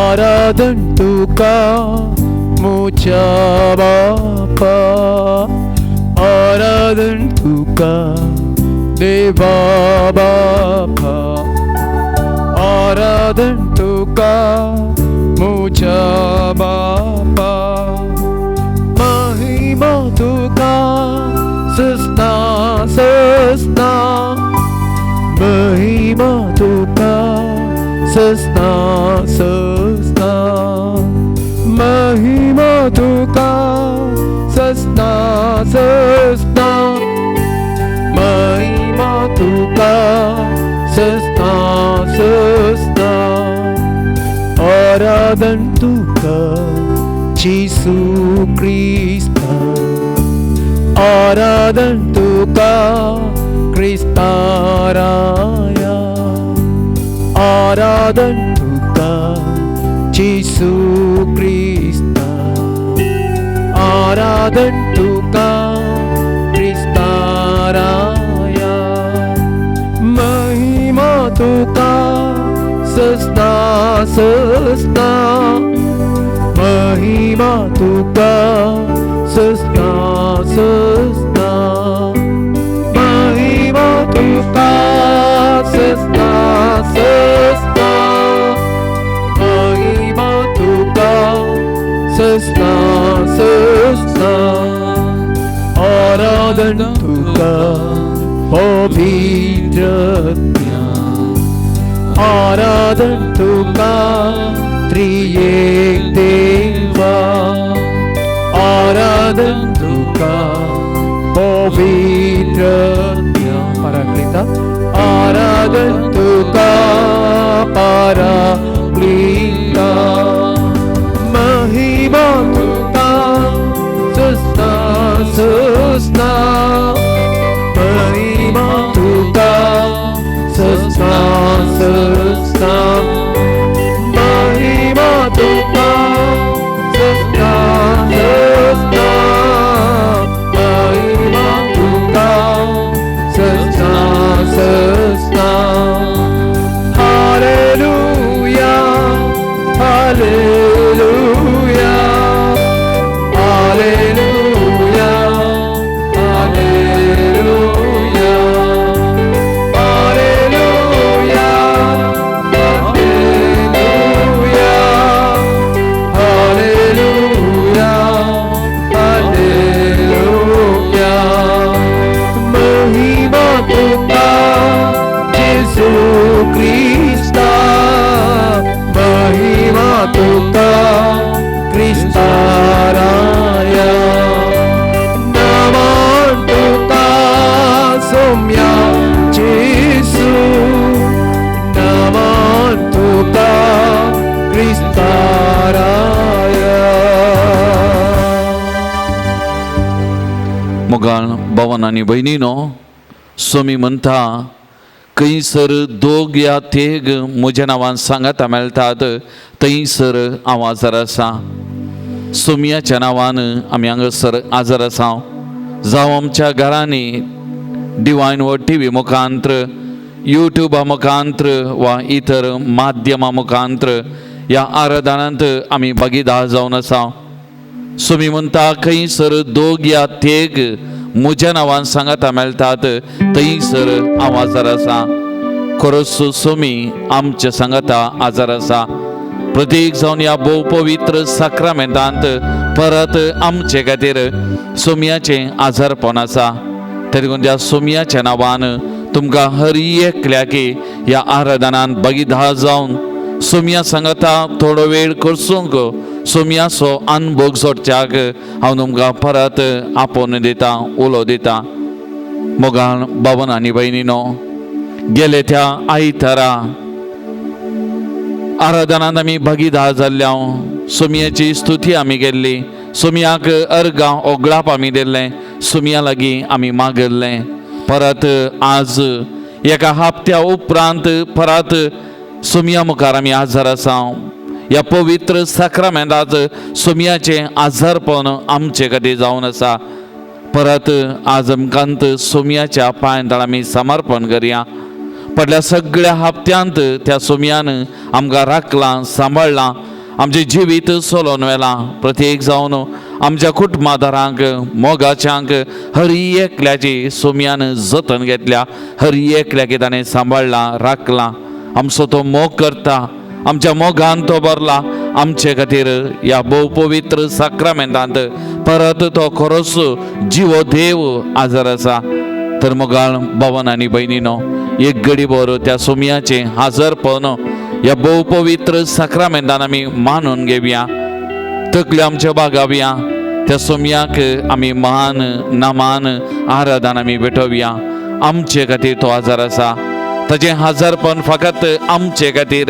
आराधन तुका मुच्या बापा, आराधन तुका देवा बापा, आराधन तुका मुच्या बापा, महिमा तुका सस्ना सस्ना, महिमा तुका सस्ना सस्ना, महिमा तुका सस्ना सस्ना, महिमा तुका सस्ना सस्ना, आराधन तुका जेसू क्रिस्ता, आराधन तुका क्रिस्ता राया, आराधन तुका जेसू क्रिस्ता, आराधन तुका क्रिस्ता राया, महिमा तुका सस्ना सस्ना, महिमा तुका सस्ना सस्ना, महिमा तुका सस्ना सस्ना, महिमा तुका सस्ना सस्ना, आराधन तुका पवित्र, आराधन तुका त्रिएक देवा, आराधन तुका पवित्र पराक्लिता, आराधन तुका पराक्लिता, महिमा तुका सस्ना सस्ना, महिमा तुका सस्ना सस्ना, महिमा तुका सस्ना सस्ना, महिमा तुका सस्ना सस्ना, हालेलुया हालेलुया हालेलुया हालेलुया हालेलुया हालेलुया हालेलुया हालेलुया, महिमा तुका जेसू क्रिस्ता, महिमा तुका क्रिस्ता राया, नमन तुका सोम्या जेसू, नमन तुका क्रिस्ता राया. मोगाळ भवन आनी भयणीनो, स्वामी म्हणटा खंयसर दोग या तेग म्हज्या नांवान सांगाता मेळटात थंयसर हांव आजार आसा. सोमयाच्या नांवान आमी हांगासर आजार आसा. जावं आमच्या घरांनी डिवायन वर्ड टी व्ही मुखांत्र, युट्यूबा मुखांत्र वा इतर माध्यमा मुखांत्र ह्या आराधनांत आमी भागीदार जावन आसा. स्वामी म्हणटा खंयसर दोग या तेग म्हज्या नांवान सांगाता मेळटात थंयसर हांव आजार आसा. खरोच स्वामी आमच्या सांगाता आजार आसा. प्रत्येक जावन ह्या भोव पवित्र साक्रामेंतांत परत आमचे खातीर सोमयाचें आजारपण आसा. तरी त्या सोमयाच्या नांवान तुमकां हर एकल्याकी ह्या आराधनान भागीदार जावन सोमया सांगाता थोडो वेळ करसूंक सोमयाचो अनभोग सोडच्याक हांव तुमकां परत आपोवन दिता, उलो दिता. मोगान बावन आनी भयणीनो, गेले त्या आयतारा आराधनांत आमी भागीदार जाल्ल्या सोमयाची स्तुती आमी केल्ली, सोमयाक अर्गां ओगळाप आमी दिल्लें, सोमया लागीं आमी मागल्लें. परत आज एका हप्त्या उपरांत परत सोमया मुखार आमी आजार आसा. ह्या पवित्र साक्रामेंतांत सोमयाचें आजारपण आमचे खातीर जावन आसा. परत आज आमकांत सोमयाच्या पांय आमी समर्पण करया. पडल्या सगळ्या हप्त्यांत त्या सोमयान आमकां राखलां, सांबाळ्ळां. आमचें जिवीत चलोवन व्हेलां. प्रत्येक जावन आमच्या कुटुंबादारांक मोगाच्यांक हर एकल्याची सोमयान जतन घेतल्या, हर एकल्याक ताणें सांबाळ्ळां राखलां. आमचो तो मोग करता, आमच्या मोगान तो भरला. आमचे खातीर ह्या भोव पवित्र साक्रामेंतांत परत तो खरोच जिवो देव आजार आसा. तर मोगाळ भवन आनी भयणीनो, एक घडी भर त्या सोमयाचें हाजरपण ह्या भोव पवित्र साक्रामेंतान आमी मानून घेवया, तकल्यो आमच्यो बागावया. त्या सोमयाक आमी मान नामान आराधन आमी भेटोवया. आमचे खातीर तो आजार आसा, ताचें हाजरपण फकत आमचे खातीर.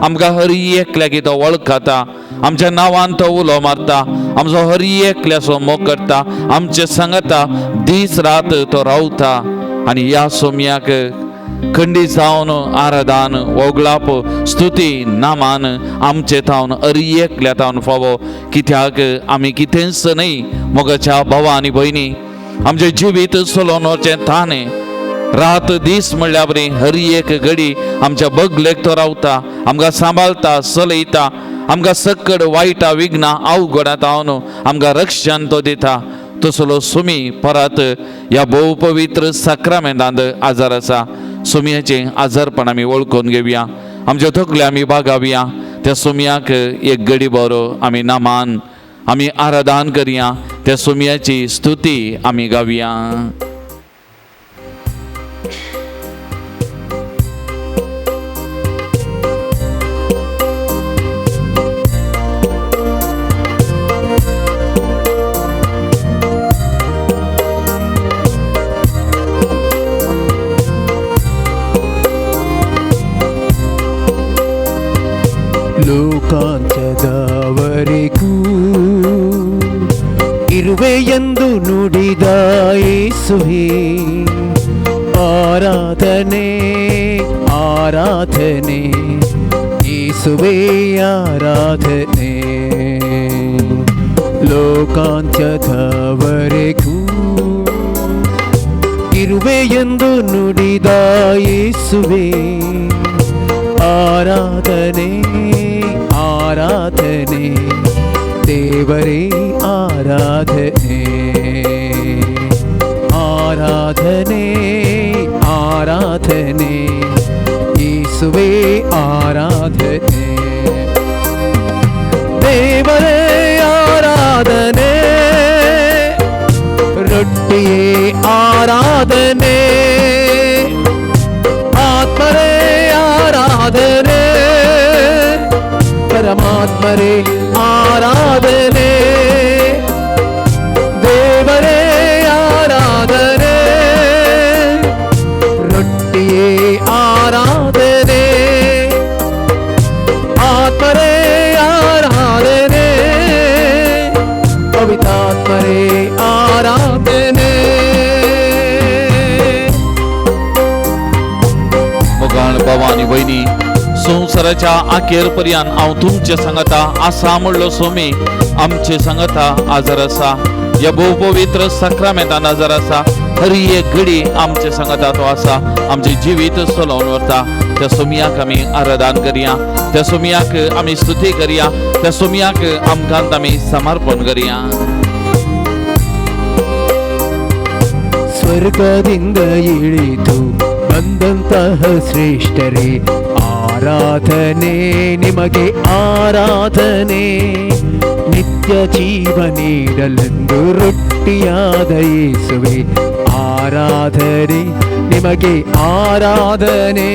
आमकां हर एकल्याक तो वळखता, आमच्या नांवान तो उलो मारता, आमचो हर एकल्याचो मोग करता, आमचे सांगता दीस रात तो रावता. आनी ह्या सोमयाक खंडीत जावन आराधन वगळाप स्तुती नामान आमचे थावन हर एकल्या थावन फावो. कित्याक आमी कितेंच न्हय मोगाच्या भावा आनी भयणी, आमचें जिवीत चलोवन वचचें ताणें रात दीस म्हणल्यार बरी हर एक घडी आमच्या बगलेक तो रावता, आमकां सांबाळता चलयता, आमकां सक्कड वायटा विघ्नां अवघडां थावन आमकां रक्षण तो दिता. तसलो सुमी परत ह्या भोव पवित्र साक्रामेंतांत आजार आसा. सुमयाचें आजारपण आमी वळखून घेवया, आमच्यो तकल्यो आमी बागावया. त्या सुमयाक एक घडी बरो आमी नामान आमी आराधन करया, त्या सुमयाची स्तुती आमी गावया. ಲೋಕಾಂತ್ಯದವರೆಗೂ ಇರುವೆ ಎಂದು ನುಡಿದ ಯೇಸುವೇ, ಆರಾಧನೆ ಆರಾಧನೆ ಯೇಸುವೇ ಆರಾಧನೆ. ಲೋಕಾಂತ್ಯದವರೆಗೂ ಇರುವೆ ಎಂದು ನುಡಿದ ಯೇಸುವೇ, ಆರಾಧನೆ ಆರಾಧನೆ ದೇವರೇ ಆರಾಧನೆ ಆರಾಧನೆ ಆರಾಧನೆ ಯೇಸುವೇ ಆರಾಧನೆ ದೇವರೇ ಆರಾಧನೆ ರೊಟ್ಟಿಯೇ ಆರಾಧನೆ ಆತ್ಮರೇ ಆರಾಧನೆ ಪರಮಾತ್ಮರೇ ಆರಾಧನೆ ದೇವರೇ ಆರಾಧನೆ ರೊಟ್ಟಿಯೇ ಆರಾಧನೆ ಆತ್ಮರೇ ಆರಾಧನೆ ಪವಿತ್ರಾತ್ಮರೇ ಆರಾಧನೆ. मोगाळ बाबा आनी भयणी, संवसाराच्या अखेर पर्यंत हांव तुमचे सांगता आसा म्हणलो स्वामी आमचे सांगता आजार आसा. ह्या भोव पवित्र साक्रामेंतान आजार आसा. हर एक घडी आमचे सांगता तो आसा, आमचें जिवीत चलोवन व्हरता. त्या सोमयाक आमी आराधन करया, त्या सोमयाक आमी स्तुती करया, त्या सोमयाक आमकां आमी समर्पण करया. ಸ್ವರ್ಗದಿಂದ ಇಳಿದು ಬಂದಂತಹ ಶ್ರೇಷ್ಠರೇ ಆರಾಧನೆ ನಿಮಗೆ ಆರಾಧನೆ. ನಿತ್ಯ ಜೀವ ನೀಡಲೆಂದು ರೊಟ್ಟಿಯಾದ ಯೇಸುವೆ ಆರಾಧನೆ ನಿಮಗೆ ಆರಾಧನೆ.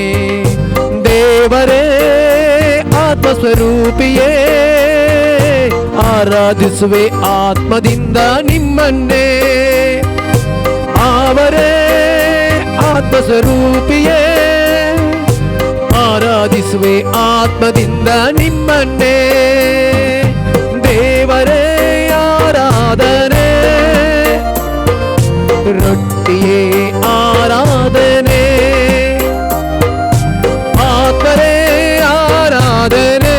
ದೇವರೇ ಆತ್ಮಸ್ವರೂಪಿಯೇ ಆರಾಧಿಸುವೆ ಆತ್ಮದಿಂದ ನಿಮ್ಮನ್ನೇ. ಅವರೇ ಆತ್ಮಸ್ವರೂಪಿಯೇ ಆರಾಧಿಸುವೆ ಆತ್ಮದಿಂದ ನಿಮ್ಮನ್ನೇ. ದೇವರೇ ಆರಾಧನೆ ರೊಟ್ಟಿಯೇ ಆರಾಧನೆ ಆತ್ಮರೇ ಆರಾಧನೆ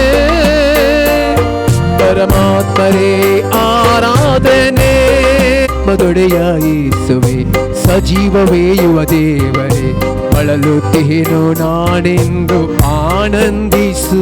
ಪರಮಾತ್ಮರೇ ಆರಾಧನೆ. ಮದೊಡೆಯ ಯೇಸುವೆ ಸಜೀವವೇಯುವ ದೇವರೇ ಬಳಲುತ್ತೇನೋ ನಾನೆಂದು ಆನಂದಿಸು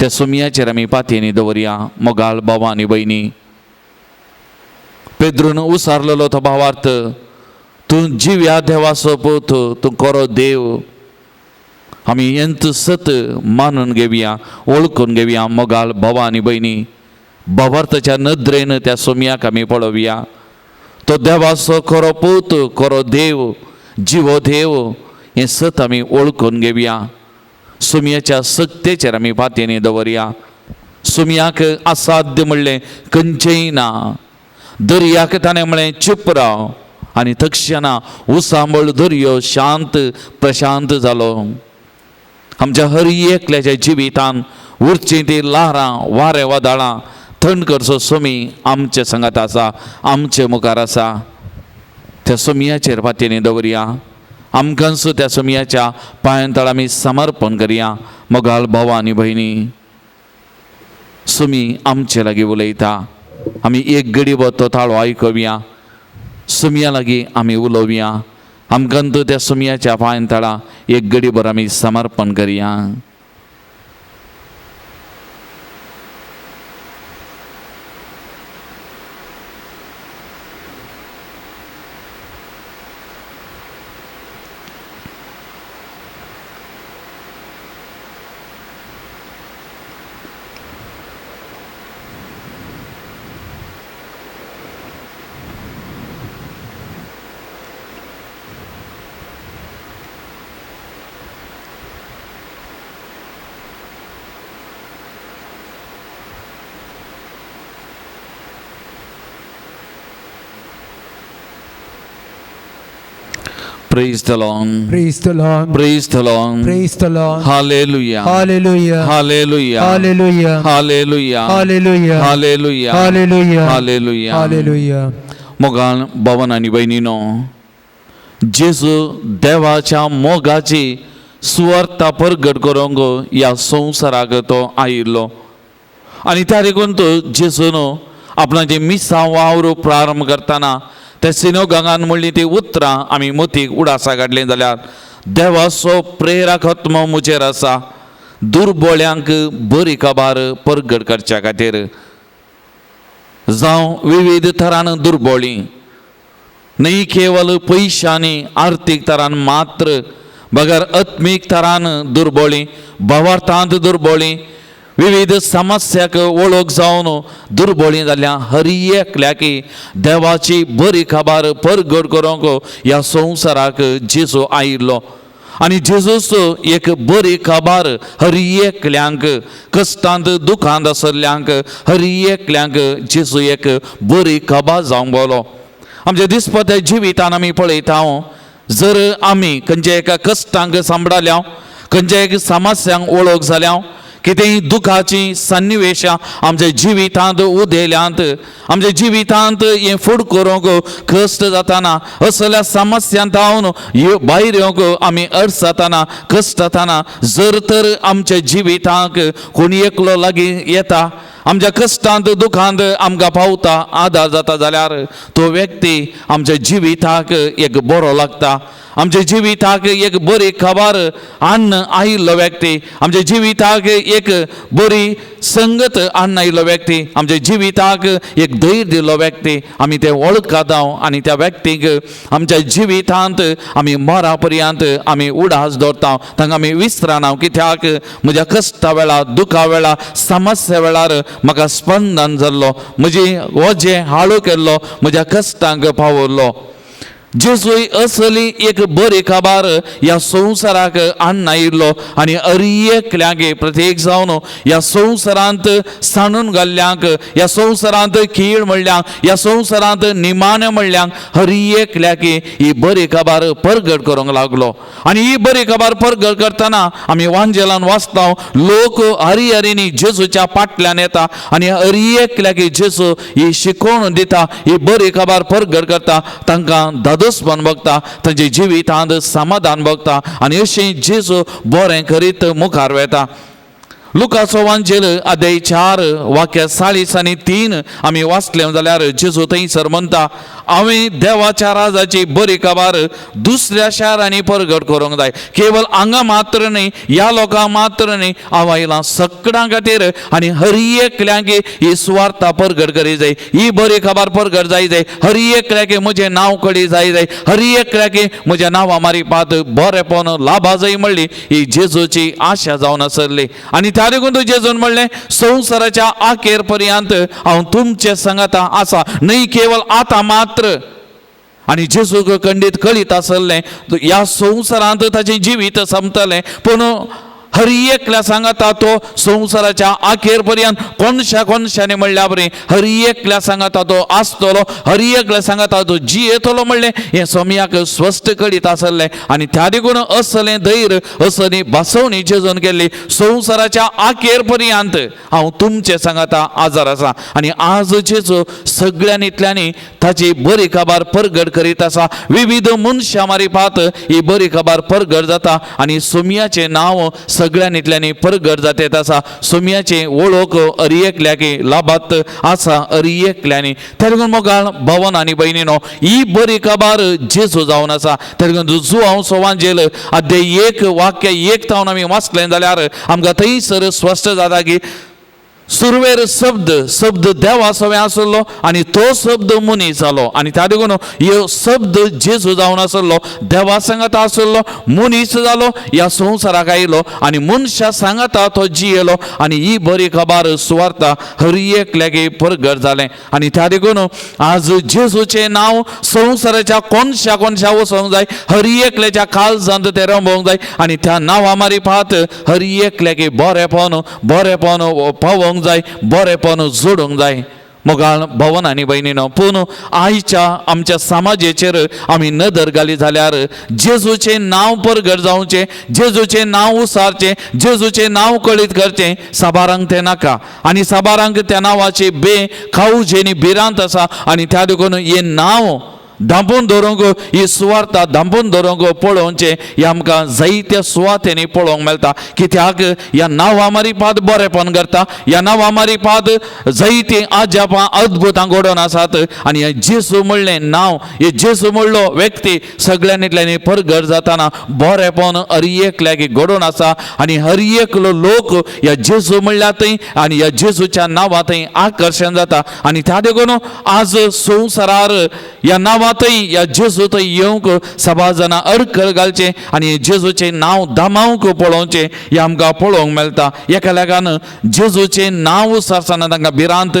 त्या सोमयाचेर आमी पातयेनी दवरया. मोगाळ भावा आनी भयणी, पेद्रून उसारलेलो तो भावार्थ, तूं जिव्या देवाचो पूत, तूं खरो देव. आमी हेंच सत मानून घेवया, वळखून घेवया. मोगाळ भावा आनी भयणी, भावार्थाच्या नदरेन त्या सोमयाक आमी पळोवया. तो देवाचो खरो पूत, खरो देव, जिवो देव हें सत आमी वळखून घेवया. सोमयाच्या सक्तेचेर आमी पातयेनी दवरया. सोमयाक असाध्य म्हणलें खंयचेंय ना. दर्याक ताणें म्हणलें चूप राव, आनी तक्षणा उसांबळ दर्यो शांत प्रशांत जालो. आमच्या हर एकल्याच्या जिवितान उरचीं ती ल्हारां, वारें वादळां थंड करचो सोमी आमचे संगात आसा, आमचे मुखार आसा. त्या सोमयाचेर पातयेनी दवरया. आमकांच त्या सोमयाच्या पांयांतळ आमी समर्पण करया. मोगाळ भावा आनी भयणी, सोमी आमचे लागीं उलयता. आमी एक गडीभर तो ताळो आयकुया. सोमया लागीं आमी उलोवया. आमकां त्या सोमयाच्या पांयांतळा एक गडीभर आमी समर्पण करया. Praise the Lord. Praise the Lord. Praise the Lord. Praise the Lord. Hallelujah. Hallelujah. Hallelujah. Hallelujah. Hallelujah. Hallelujah. Hallelujah. Hallelujah. Hallelujah. Hallelujah. मोगान भवन आनी भयणीनो, जेजू देवाच्या मोगाची सुवार्ता परगट करूंक ह्या संवसाराक तो आयिल्लो आनी त्या देखून तो जेजून आपणाचे मिसां वावर प्रारंभ करतना त्या सिनोगांगान म्हणली ती उतरां आमी मतीक उडासा काडलीं जाल्यार देवाचो प्रेरक आत्मो म्हजेर आसा दुर्बोळ्यांक बरी खबर परगट करच्या खातीर. जावं विविध थरान दुर्बोळी, न्हय केवल पयशांनी आर्थीक थरान मात्र, बगर आत्मीक थरान दुर्बोळी, भावार्थांत दुर्बोळी, विविध समस्याक वळख जावन दुर्बोळी जाल्या हर एकल्याकी देवाची बरी खबर परगट करूंक ह्या संवसाराक जेजू आयिल्लो. आनी जेजूस एक बरी खबर हर एकल्यांक, कश्टांत दुखांत आसल्ल्यांक हर एकल्यांक जेजू एक बरी खबर जावंक पावलो. आमच्या दिसपट्ट्या जिवितान आमी पळयता, जर आमी खंयच्या एका कश्टांक सांबडाल्या, खंयच्या एका समस्यांक वळख जाल्या, कितेंय दुखाची सन्निवेशां आमच्या जिवितांत उदेल्यांत, आमच्या जिवितांत हें फुड करूंक कश्ट जाताना, असल्या समस्यांत हांव भायर येवंक आमी अडचताना, कश्ट जाताना, जर तर आमच्या जिवितांक कोणी एकलो लागीं येता, आमच्या कश्टांत दुखांत आमकां पावता, आदार जाता जाल्यार तो व्यक्ती आमच्या जिविताक एक बरो लागता. आमच्या जिविताक एक बरी खबर अन्न आयिल्लो व्यक्ती, आमच्या जिविताक एक बरी संगत अन्न आयिल्लो व्यक्ती, आमच्या जिविताक एक धैर्य दिल्लो व्यक्ती आमी ते वळखता आनी त्या व्यक्तीक आमच्या जिवितांत आमी मरा पर्यंत आमी उडास दवरता, तांकां आमी विसरना. कित्याक म्हज्या कश्टा वेळार, दुखा वेळार, समस्या वेळार म्हाका स्पंदन जाल्लो, म्हजी वजें हाळू केल्लो, म्हज्या कश्टांक पावल्लो. जेजूय असली एक बरी खबर ह्या संवसाराक हाडून आयिल्लो आनी हर एकल्याक प्रत्येक जावन ह्या संवसारांत सांडून घाल्ल्यांक, ह्या संवसारांत खीळ म्हणल्यांक, ह्या संवसारांत निमाणें म्हणल्यांक हर एकल्याक ही बरी खबर परगट करूंक लागलो. आनी ही बरी खबर परगट करतना आमी वांजेलान वाचता, लोक हरी हरीनी जेजूच्या पाटल्यान येता आनी हर एकल्याक जेजू ही शिकोवण दिता, ही बरी खबर परगट करता, तांकां धादोसपण बघता, तांच्या जिवितांत समाधान बघता आनी अशें जेजू बरें करीत मुखार वता. लुकाचो वांजेल अध्याय 4 वाक्य 40 आनी 3 आमी वाचले जाल्यार जेजू थंयसर म्हणटा, हांवें देवाच्या राजाची बरी खबर दुसऱ्या शारांनी परगट करूंक जाय. केवल हांगा मात्र न्ही, ह्या लोकांक मात्र न्ही, हांव आयलां सगळ्यां खातीर आनी हर एकल्यांक ही सुवार्ता परगट करी जाय, ही बरी खबर परगट जाय जाय. हर एकल्याक म्हजें नांव कळी जाय जाय, हर एकल्याक म्हज्या नांवा मारिपात बरेपण लाभा जाय म्हणली ही जेजूची आशा जावन आसली. आनी त्या देखून तूं जेजून म्हणलें, संवसाराच्या आखेर पर्यंत हांव तुमचे सांगाता आसा, न्हय केवल आतां मात्र. आनी जेजूक खंडीत कळीत आसलें ह्या संवसारांत ताचें जिवीत सोंपतलें, पूण हर एकल्या सांगाता तो संवसाराच्या आखेर पर्यंत कोनशा कोनशांनी म्हणल्या बरी हर एकल्या सांगाता तो आसतलो, हर एकल्या सांगाता तो जियेतलो म्हणलें हें सोमयाक स्पश्ट कळीत आसलें. आनी त्या देखून असलें धैर्य असली भासवणी जेजून केल्ली, संवसाराच्या आखेर पर्यंत हांव तुमचे सांगाता आजार आसा. आनी आज जेजू सगळ्यांनी ताची बरी खबर परगट करीत आसा. विविध मनशां मारिपात ही बरी खबर परगट जाता आनी सोमयाचें नांव सगळ्यांनी परगट जातेत आसा. सोमयाची वळख हर एकल्याक लाभात आसा, हर एकल्यांनी. त्या देखून मोगाळ भवन आनी भयणीनो, ही बरी खबर जेजू जावन आसा. त्या देखून जुआंव सोवांजेल अध्याय 1 वाक्य 1 तावन आमी वाचलें जाल्यार आमकां थंयसर स्पश्ट जाता की सुरवेर शब्द शब्द देवा सवें आसलो आनी तो शब्द मनीस जालो. आनी त्या देखून ह्यो शब्द जेजू जावन आसलो, देवा सांगाता आसलो, मनीस जालो, ह्या संवसाराक आयलो आनी मनशा सांगाता तो जियेलो आनी ही बरी खबर सुवार्ता हर एकल्याक परगट जालें. आनी त्या देखून आज जेजूचें नांव संवसाराच्या कोनशा कोनशा वचोंक जाय, हर एकल्याच्या काळजांत तें रंबोवंक जाय आनी त्या नांवा मारिपात हर एकल्याक बरेपण बरेपण पावोवंक जाय, बरेपण जोडूंक जाय. मोगाळ भवन आनी भयणीनो, पूण आयच्या आमच्या समाजेचेर आमी नदर घाली जाल्यार जेजूचें नांव परगट जावचें, जेजूचें नांव उसारचें, जेजूचें नांव कळीत करचें साबारांक तें नाका आनी साबारांक त्या नांवाची बे खावजेनी आनी भिरांत आसा. आनी त्या देखून हें नांव धांपून दवरूंक, ही सुवार्ता धांपून दवरूंक पळोवचें हें आमकां जायत्या सुवातेंनी पळोवंक मेळटा. कित्याक ह्या नांवा मारिपात बरेपण करता, ह्या नांवा मारिपात जायतीं आजापां अद्भुतां घडोवन आसात. आनी हें जेजू म्हणलें नांव, हे जेजू म्हणलो व्यक्ती सगळ्यांनी परगट जाताना बरेपण हर एकल्याक घडोवन आसा आनी हर एकलो लोक ह्या जेजू म्हणल्या थंय आनी ह्या जेजूच्या नांवा थंय आकर्शण जाता. आनी त्या देखून आज संवसारार ह्या नांवा थंय ह्या जेजू थंय येवंक सभा जाणां अडखळ घालचें आनी जेजूचें नांव दामावंक पळोवचें हें आमकां पळोवंक मेळटा. एका लेगान जेजूचें नांव सारसना तांकां भिरांत,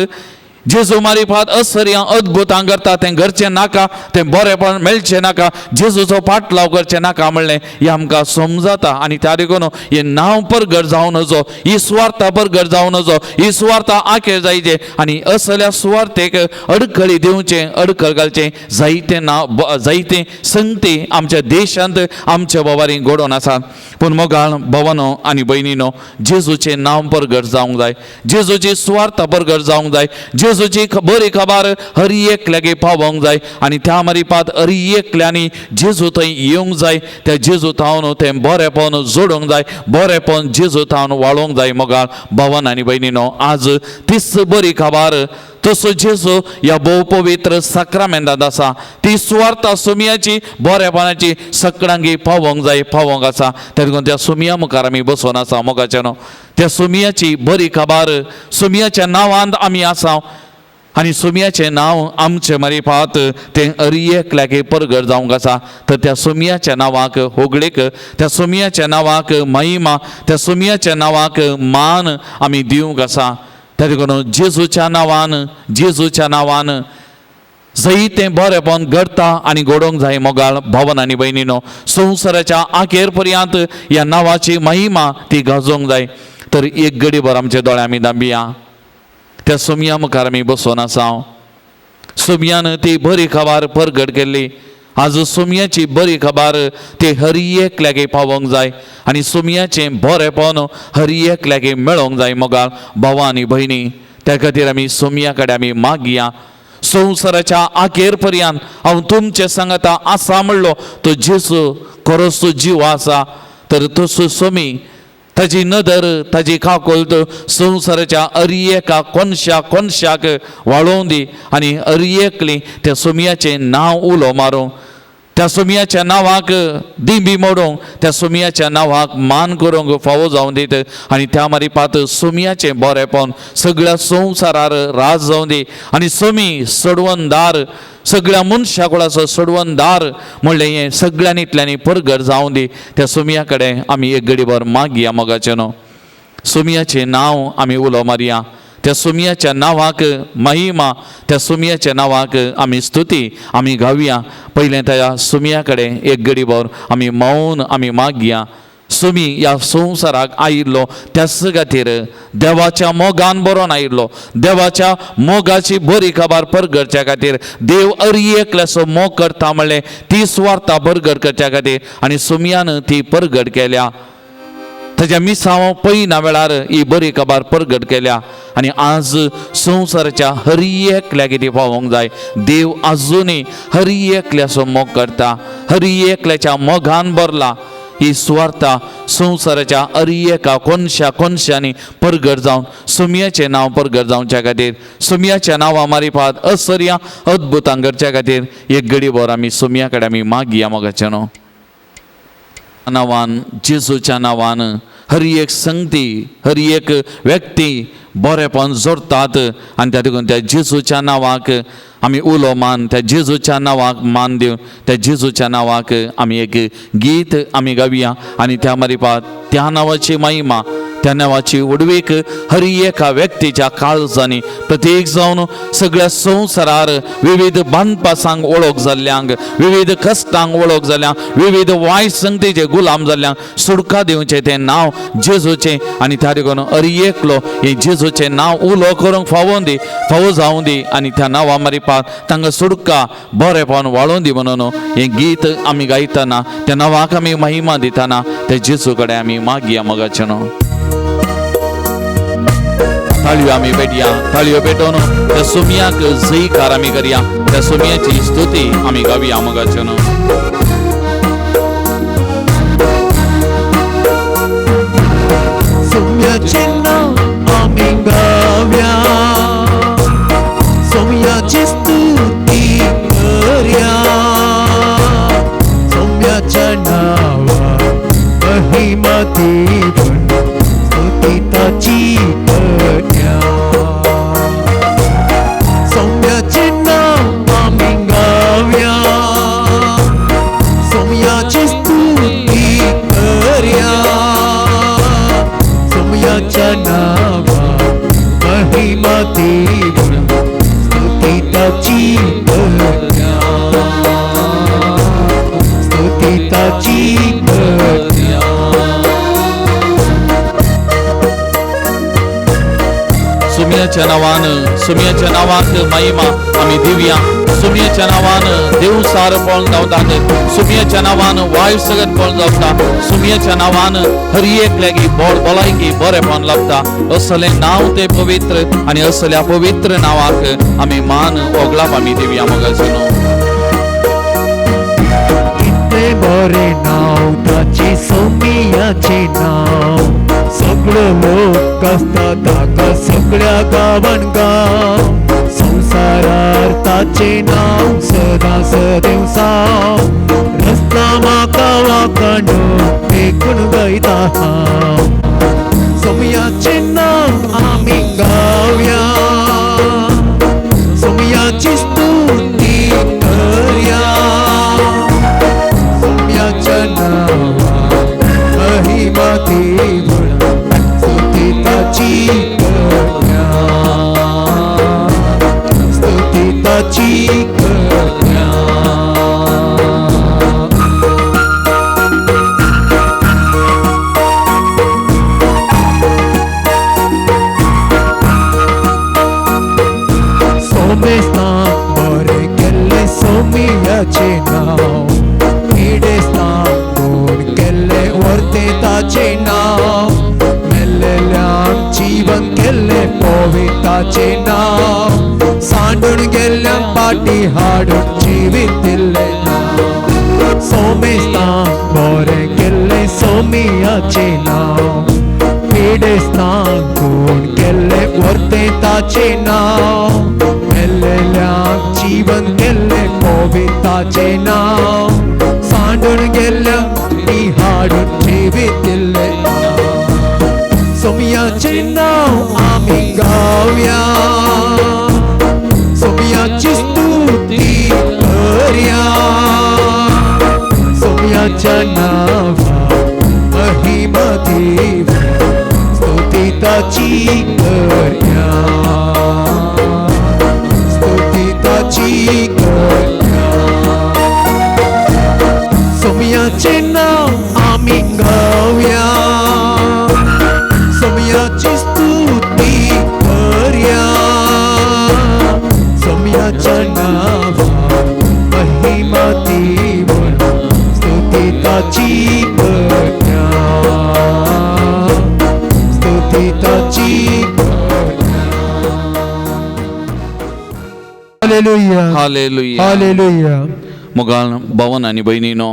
जेजू मारिपात असर्यां अद्भुतां करता तें घरचें नाका, तें बरेपण मेळचें नाका, जेजूचो पाटलाव करचें नाका म्हणलें हें आमकां समजता. आनी त्या देखून हें नांव परगट जावं नजो, ही सुवार्ता परगट जावं नजो, ही सुवार्ता आखेर जायचे आनी असल्या सुवार्तेक अडखळी दिवचें, अडखळ घालचें जायतें नांव जायतें संगती आमच्या देशांत आमच्या बाबारी घडोवन आसात. पूण मोगाळ भवनो आनी भयणीनो, जेजूचें नांव परगट जावंक जाय, जेजूची सुवार्ता परगट जावंक जाय, जेजूची बरी खबर हर एकल्याक पावोवंक जाय आनी त्या मारिपात हर एकल्यांनी जेजू थंय येवंक जाय, त्या जेजू थावन तें बरेपण जोडूंक जाय, बरेपण जेजू थावन वाळोवंक जाय. मोगाळ भवन आनी भयणीनो, आज तीच बरी खबर तसो जेजू ह्या भोव पवित्र साक्रामेंतांत आसा, ती सुवार्ता सुमयाची बरेपणाची सगळ्यांक पावोवंक जाय, पावोवंक आसा. त्या देखून त्या सुमया मुखार आमी बसोन आसा मोगाच्यानो, त्या सुमयाची बरी खबर सुमयाच्या नांवांत आमी आसा आनी सुमयाचें नांव आमचें मारिपात तें हर एकल्याक परगट जावंक आसा. तर त्या सुमयाच्या नांवाक होगळीक, त्या सुमयाच्या नांवाक महिमा, त्या सुमयाच्या नांवाक मान आमी दिवंक आसा. त्या देखून जेजूच्या नांवान, जेजूच्या नांवान जैतें बरेपण घडता आनी घडोवंक जाय. मोगाळ भवन आनी भयणीनो, संवसाराच्या आखेर पर्यंत ह्या नांवाची महिमा ती गाजोवंक जाय. तर एक गडीभर आमचे दोळे आमी दांबिया, त्या सुमया मुखार आमी बसोन आसा. सुमयान ती बरी खबर परगट केल्ली, आज सुमयाची बरी खबर ती हर एकल्याक पावोवंक जाय आनी सुमयाचें बरेपण हर एकल्याक मेळोवंक जाय. मोगाळ भावा आनी भयणी, त्या खातीर आमी सुमया कडेन आमी मागया, संवसाराच्या आखेर पर्यंत हांव तुमचे सांगता आसा म्हणलो तो जेजू खरोच तो जीव आसा. तर तसो सोमी ताजी नदर ताजी काकुळट संवसाराच्या अरयेका कोनशा कोनशाक वाळोवन दी आनी अरयेकली त्या सोमयाचें नांव उलो मारूं, त्या सोमयाच्या नांवाक दिंबी मोडूंक, त्या सोमयाच्या नांवाक मान करूंक फावो जावन दीत आनी त्या मारिपात सोमयाचें बरेपण सगळ्या संवसारार राज जावन दी आनी सोमी सोडवणदार सगळ्या मनशा कुळाचो सोडवणदार म्हणलें हें सगळ्यांनी इतल्यांनी परगट जावन दी. त्या सोमया कडेन आमी एक घडीभर मागया मोगाचें न्हू. सोमयाचें नांव आमी उलो मारया, त्या सोमयाच्या नांवाक महिमा, त्या सोमयाच्या नांवाक आमी स्तुती आमी गावया. पयलें त्या सोमया कडेन एक घडीभर आमी मौन आमी मागया. सोमी ह्या संवसाराक आयिल्लो त्याच खातीर देवाच्या मोगान बरोवन आयिल्लो, देवाच्या मोगाची बरी खबर परगटच्या खातीर, देव अरयेकल्याचो मोग करता म्हणलें ती सुवार्ता परगट करच्या खातीर आनी सोमयान ती परगट केल्या. ताज्या मिसांव पयना वेळार ही बरी खबर परगट केल्या आनी आज संवसाराच्या हर एकल्याक ती पावोवंक जाय. देव आजुनूय हर एकल्याचो मोग करता, हर एकल्याच्या मोगान भरला. ही सुवार्ता संवसाराच्या अरयेका कोनशा कोनशांनी परगट जावन सोमयाचें नांव परगट जावच्या खातीर, सोमयाच्या नांवा मारिपात असर्या अद्भुतां करच्या खातीर एक घडीभर आमी सोमया कडेन आमी मागया मोगाचें न्हू. नांवान, जेजूच्या नांवान हर एक संगती हर एक व्यक्ती बरेपण जोडतात आनी त्या देखून त्या जेजूच्या नांवाक आमी उलो मान, त्या जेजूच्या नांवाक मान दिवन त्या जेजूच्या नांवाक आमी एक गीत आमी गावया आनी त्या मारिपात त्या नांवाची महिमा, त्या नांवाची उडवीक हर एका व्यक्तीच्या काळजांनी प्रत्येक जावन सगळ्या संवसारार विविध बांदपासांक वळख जाल्ल्यांक, विविध कश्टांक वळख जाल्ल्यांक, विविध वायट संगतीचे गुलाम जाल्ल्यांक सुडका दिवचें तें नांव जेजूचें आनी त्या देखून हर एकलो हें जेजूचें नांव उलो करूंक फावोन दी, फावो जावं दी आनी त्या नांवा मारिपात तांकां सुडका बरेपण वाळोवन दी म्हणून हें गीत आमी गायतना त्या नांवाक आमी महिमा दितना त्या जेजू कडेन आमी मागया मोगाचें न्हू. ताळयो आमी पेटया, ताळयो पेटोवन त्या सोमयाक जयकार आमी करया, त्या सोमयाची स्तुती आमी गावया मोगाचें न्हू. सोमयाचें नांव आमी गावया, सोमयाची स्तुती करया, सोमयाच्या नांवा महिमा दिवन स्तुती ताची करया. सोमयाचें नांव आमी गावया, सोमयाची स्तुती करया, सोमयाच्या नांवा महिमा दिवन स्तुती ताची करया, स्तुती ताची करया. सोमयाच्या नांवान, सोमयाच्या नांवाक महिमा आमी दिवया. सोमयाच्या नांवान देव सार पळोवन धांवतात, सोमयाच्या नांवान वायट सगळें पळोवन धांवता, सोमयाच्या नांवान हर एकल्याक भलायकी बरेपण लाभता. असलें नांव तें पवित्र आनी असल्या पवित्र नांवाक आमी मान ओगळाप आमी दिवया मोगाचें न्हू. कितें बरें नांव ताचें सोमयाचें नांव, सगळे लोक आसता ताका सगळ्या गांवान गांव, संवसारार ताचें नांव सदां सदेवसांव, रस्ता म्हाका वाकाणो देखून गायता हांव. सोमयाचें नांव आमी गावया, सोमयाची स्तुती करया, सोमयाच्या नांवा महिमा दिवन स्तुती ताची करया, स्तुती ताची करया. सोमेस्तां बरें केल्लें सोमयाचें नांव, पिडेस्तां कोण केल्लें वर्तें ताचें नांव, मेल्लेल्यांक जीवन केल्लें पविताचें नांव, सांडून गेल्ल्यांक पाटी हाडून जिवीत दिल्लें नांव. सोमेस्तां बरें केल्लें सोमयाचें नांव, पिडेस्तांक कोण केल्लें वर्तें ताचें नांव, मेल्लेल्यांक जीवन केल्लें पविताचें नांव, सांडून गेल्ल्यांक ती हाडून जिवीत दिल्लें. सोमयाचें नांव आमी गावया, सोमयाची स्तुती करया, सोमयाच्या नांवा महिमा देव स्तुती ताची करया, स्तुती ताची करया. सोमयाचें नांव आमी गावया, सोमयाची स्तुती करया, सोमयाच्या नांवा महिमा देव स्तुती ताची करया, स्तुती ताची करया. Hallelujah. Hallelujah. Hallelujah. मोगाळ भवन आनी भयणीनो,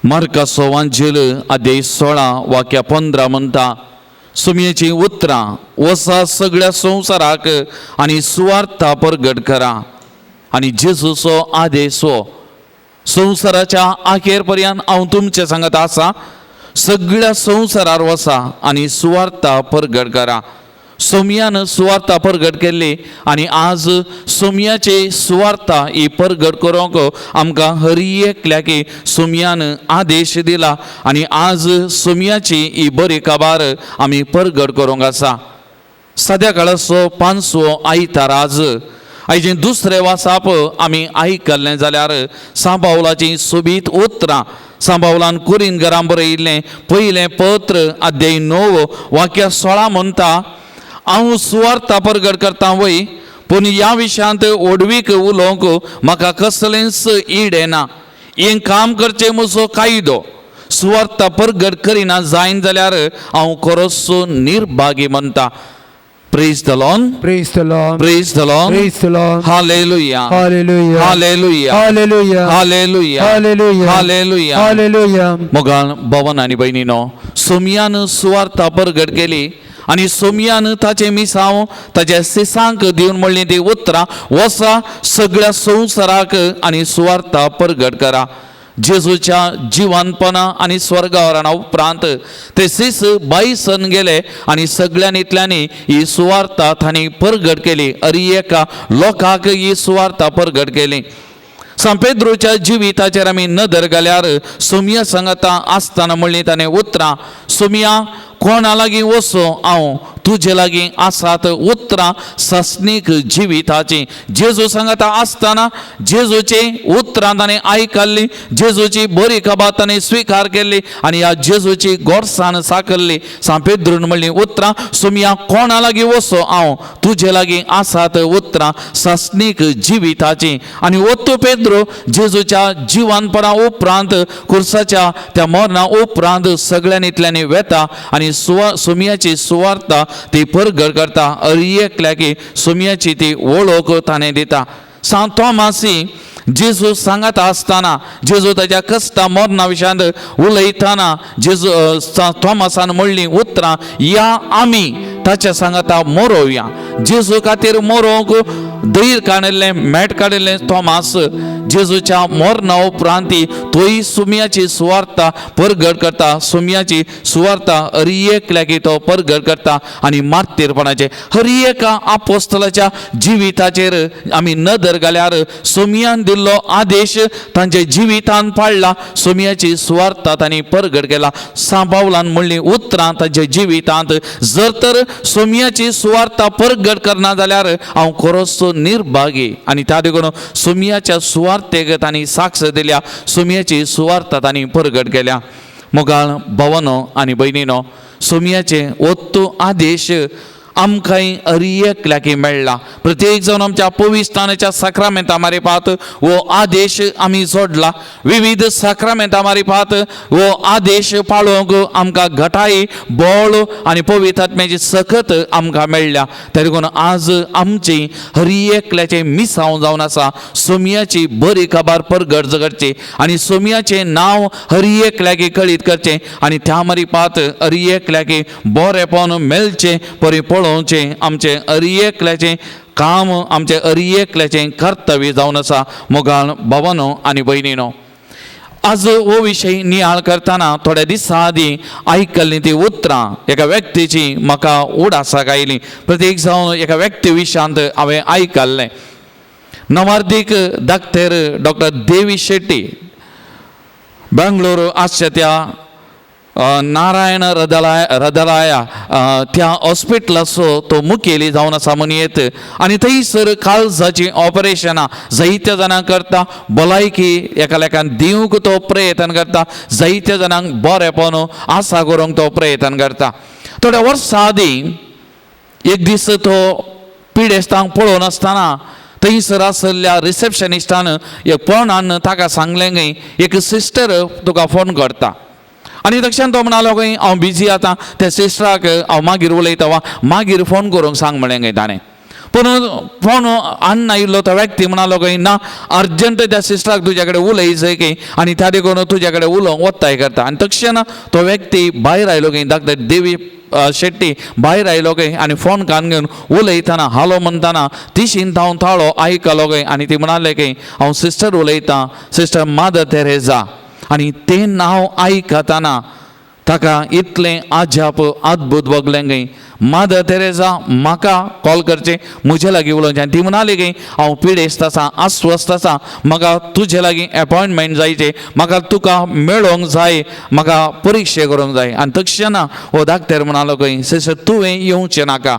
मार्काचो वांजेल अध्याय 16 वाक्या 15 म्हणटा, सुमयेचीं उतरां वसा सगळ्या संवसाराक आनी सुवार्था परगट करा. आनी जेजूचो आदेश हो संवसाराच्या आखेर पर्यंत हांव तुमचे सांगत आसा, सगळ्या संवसारार वसा आनी सुवार्था परगट करा. सोमयान सुवार्ता परगट केल्ली आनी आज सोमयाची सुवार्ता ही परगट करूंक आमकां हर एकल्याक सोमयान आदेश दिला आनी आज सोमयाची ही बरी खबर आमी परगट करूंक आसा. सद्या काळाचो पांचवो आयतार आज आयचें दुसरें वासाप आमी आयकल्लें जाल्यार सांबावलाचीं सोबीत उतरां सांबावलान कुरीन घरां बरयिल्लें पयलें पत्र अध्याय 9 वाक्य 16 म्हणटा, हांव सुवार्ता परगट करता वय, पूण ह्या विशयांत ओडवीक उलोवंक म्हाका कसलेंच ईड येना. हें काम करचें म्हजो कायदो. सुवार्ता परगट करिना जायन जाल्यार हांव खरोचो निर्भागी म्हणटा. Praise the Lord. Praise the Lord. Praise the Lord. Praise the Lord. Hallelujah. Hallelujah. Hallelujah. Hallelujah. Hallelujah. Hallelujah. Hallelujah. Hallelujah. मोगाळ भवन आनी भयणीनो, सोमयान सुवार्ता परगट केली आनी सोमयान ताचें मिसांव ताच्या सिसांक दिवन म्हणलीं ती उतरां, वसा सगळ्या संवसाराक आनी सुवार्ता परगट करा. जेजूच्या जिवानपणा आनी स्वर्गावरणा उपरांत ते सीस बायसन गेले आनी सगळ्यांनी इतल्यांनी ही सुवार्ता तांणी परगट केली. अरी एका लोकांक ही सुवार्ता परगट केली. सांपेद्रोच्या जिविताचेर आमी नदर घाल्यार सोमया सांगता आसतना म्हणली ताणें उतरां, सोमया कोणा लागीं वचो हांव, तुजे लागीं आसात उतरां सासणीक जिविताचीं. जेजू सांगता आसतना जेजूची उतरां ताणें आयकल्लीं, जेजूची बरी खबर ताणें स्विकार केल्ली आनी ह्या जेजूची गोडसाण साकल्ली. सांपेद्रून म्हणली उतरां, सोमया कोणा लागीं वचो हांव, तुजे लागीं आसात उतरां सासणीक जिविताचीं. आनी ओत्तो पेद्रो जेजूच्या जिवानपणा उपरांत कुर्साच्या त्या मरणा उपरांत सगळ्यांनी इतल्यांनी वेता आनी सोमयाची सुवार्ता ती परगट करता. अरी एकल्याक सोमयाची ती वळख ताणें दिता. सांत तोमासी जेजू सांगता आसतना, जेजू ताच्या कश्टा मरणा विशयांत उलयतना जेजू तोमासान म्हणलीं उतरां, या आमी ताच्या सांगता मोरोवया. जेजू खातीर मोरोवंक धैर्य काडिल्लें, मॅट काडिल्लें तोमास जेजूच्या मरणा उपरांत तोय सुमयाची सुवार्ता परगट करता. सुमयाची सुवार्ता हर एकल्याक तो परगट करता आनी मार्तीरपणाचें हर एका आपोस्तलाच्या जिविताचेर आमी नदर घाल्यार सोमयान दिल्लो आदेश तांच्या जिवितान पाळ्ळा. सोमयाची सुवार्ता तांणी परगट केला. सांबावलान म्हणलीं उतरां तांच्या जिवितांत, जर तर सोमयाची सुवार्ता परगट करना जाल्यार हांव खरोचो निर्भागी. आनी त्या देखून सोमयाच्या सुवार्तेक तांणी साक्ष दिल्या, सोमयाची सुवार्ता तांणी परगट केल्या. मोगाळ भवनो आनी भयणीनो, सोमयाचे ओत्तू आदेश आमकांय हर एकल्याक मेळ्ळा. प्रत्येक जावन आमच्या पवित्रस्थानाच्या साक्रामेंता मारिफात हो आदेश आमी जोडला. विविध साक्रामेंता मारिफात हो आदेश पाळोवंक आमकां घटाय, बळ आनी पवित्र आत्म्याची सकत आमकां मेळ्ळ्या. तरी देखून आज आमची हर एकल्याचें मिसांव जावन आसा सोमयाची बरी खबर परगट करची आनी सोमयाचें नांव हर एकल्याक कळीत करचें आनी त्या मारिफात हर एकल्याक बरेपण मेळचें परी पळोवचें. आमचें हर एकल्याचें काम, आमचें हर एकल्याचें कर्तव्य जावन आसा. मोगाळ भावानो आनी भयणीनो, आज हो विशय नियाळ करतना थोड्या दिसां आदीं आयकल्लीं ती उतरां एका व्यक्तीची म्हाका उडासाक आयली. प्रत्येक जावन एका व्यक्ती विशयांत हांवें आयकल्लें, नवार्दीक डाक्टर डॉक्टर देवी शेट्टी, बेंगलोर आसच्या त्या नारायण हृदयालया त्या हॉस्पिटलाचो तो मुखेली जावन आसा म्हणयेत आनी थंयसर काळजाचीं ऑपरेशनां जायत्या जाणांक करता. भलायकी एकामेकान दिवंक तो प्रयत्न करता. जायत्या जाणांक बरेपण आसा करूंक तो प्रयत्न करता. थोड्या वर्सां आदीं एक दीस तो पिडेस्तांक पळोवन आसतना थंयसर आशिल्ल्या रिसेप्शनिस्टान एक फोनान ताका सांगलें खंय, एक सिस्टर तुका फोन करता. आनी तक्षण तो म्हणालो खंय, हांव बिजी आतां, त्या सिस्टराक हांव मागीर उलयता वा मागीर फोन करूंक सांग म्हणलें खंय ताणें. पूण फोन हाडून आयिल्लो तो व्यक्ती म्हणालो खंय, ना, अर्जंट त्या सिस्टराक तुज्या कडेन उलय जाय खंय आनी त्या देखून तुज्या कडेन उलोवंक वत्ताय करता. आनी तक्षण तो व्यक्ती भायर आयलो खंय, डॉक्टर देवी शेट्टी भायर आयलो खंय आनी फोन कान घेवन उलयतना, हालो म्हणटाना तिशीन हांव ताळो आयकलो खंय आनी ती म्हणाले खंय, हांव सिस्टर उलयतां, सिस्टर मादर तेरेजा. आनी तें नांव आयकतना ताका इतलें अजाप, अद्भुत भोगलें खंय, मादर तेरेजा म्हाका कॉल करचें, म्हजे लागीं उलोवचें. आनी ती म्हणाली खंय, हांव पिडेस्त आसा, अस्वस्थ आसा, म्हाका तुजे लागीं एपॉयंटमेंट जायचें, म्हाका तुका मेळोंक जाय, म्हाका परिक्षा करूंक जाय. आनी तक्षणा हो डाक्टर म्हणालो खंय, सिस्टर, तुवें येवचें नाका,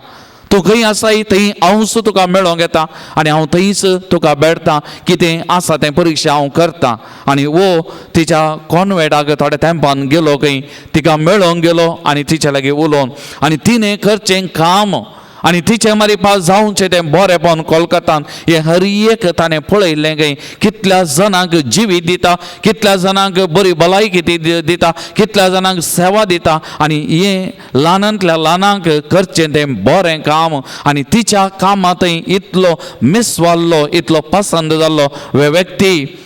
तूं खंय आसाय थंय हांवच तुका मेळोंक येता आनी हांव थंयच तुका भेटता, कितें आसा तें परिक्षा हांव करता. आनी वो तिच्या कॉन्वेंटाक थोड्या तेंपान गेलो खंय, तिका मेळोंक गेलो आनी तिच्या लागीं उलोवन आनी तिणें करचें काम आनी तिचें मारिफात जावचें तें बरेपण कोलकातान हें हर एक ताणें पळयल्लें खंय. कितल्या जाणांक जिवीत दिता, कितल्या जाणांक बरी भलायकी ती दिता, कितल्या जाणांक सेवा दिता आनी हें ल्हानांतल्या ल्हानांक करचें तें बरें काम आनी तिच्या कामांतय इतलो मिसवाल्लो, इतलो पसंद जाल्लो वे व्यक्ती.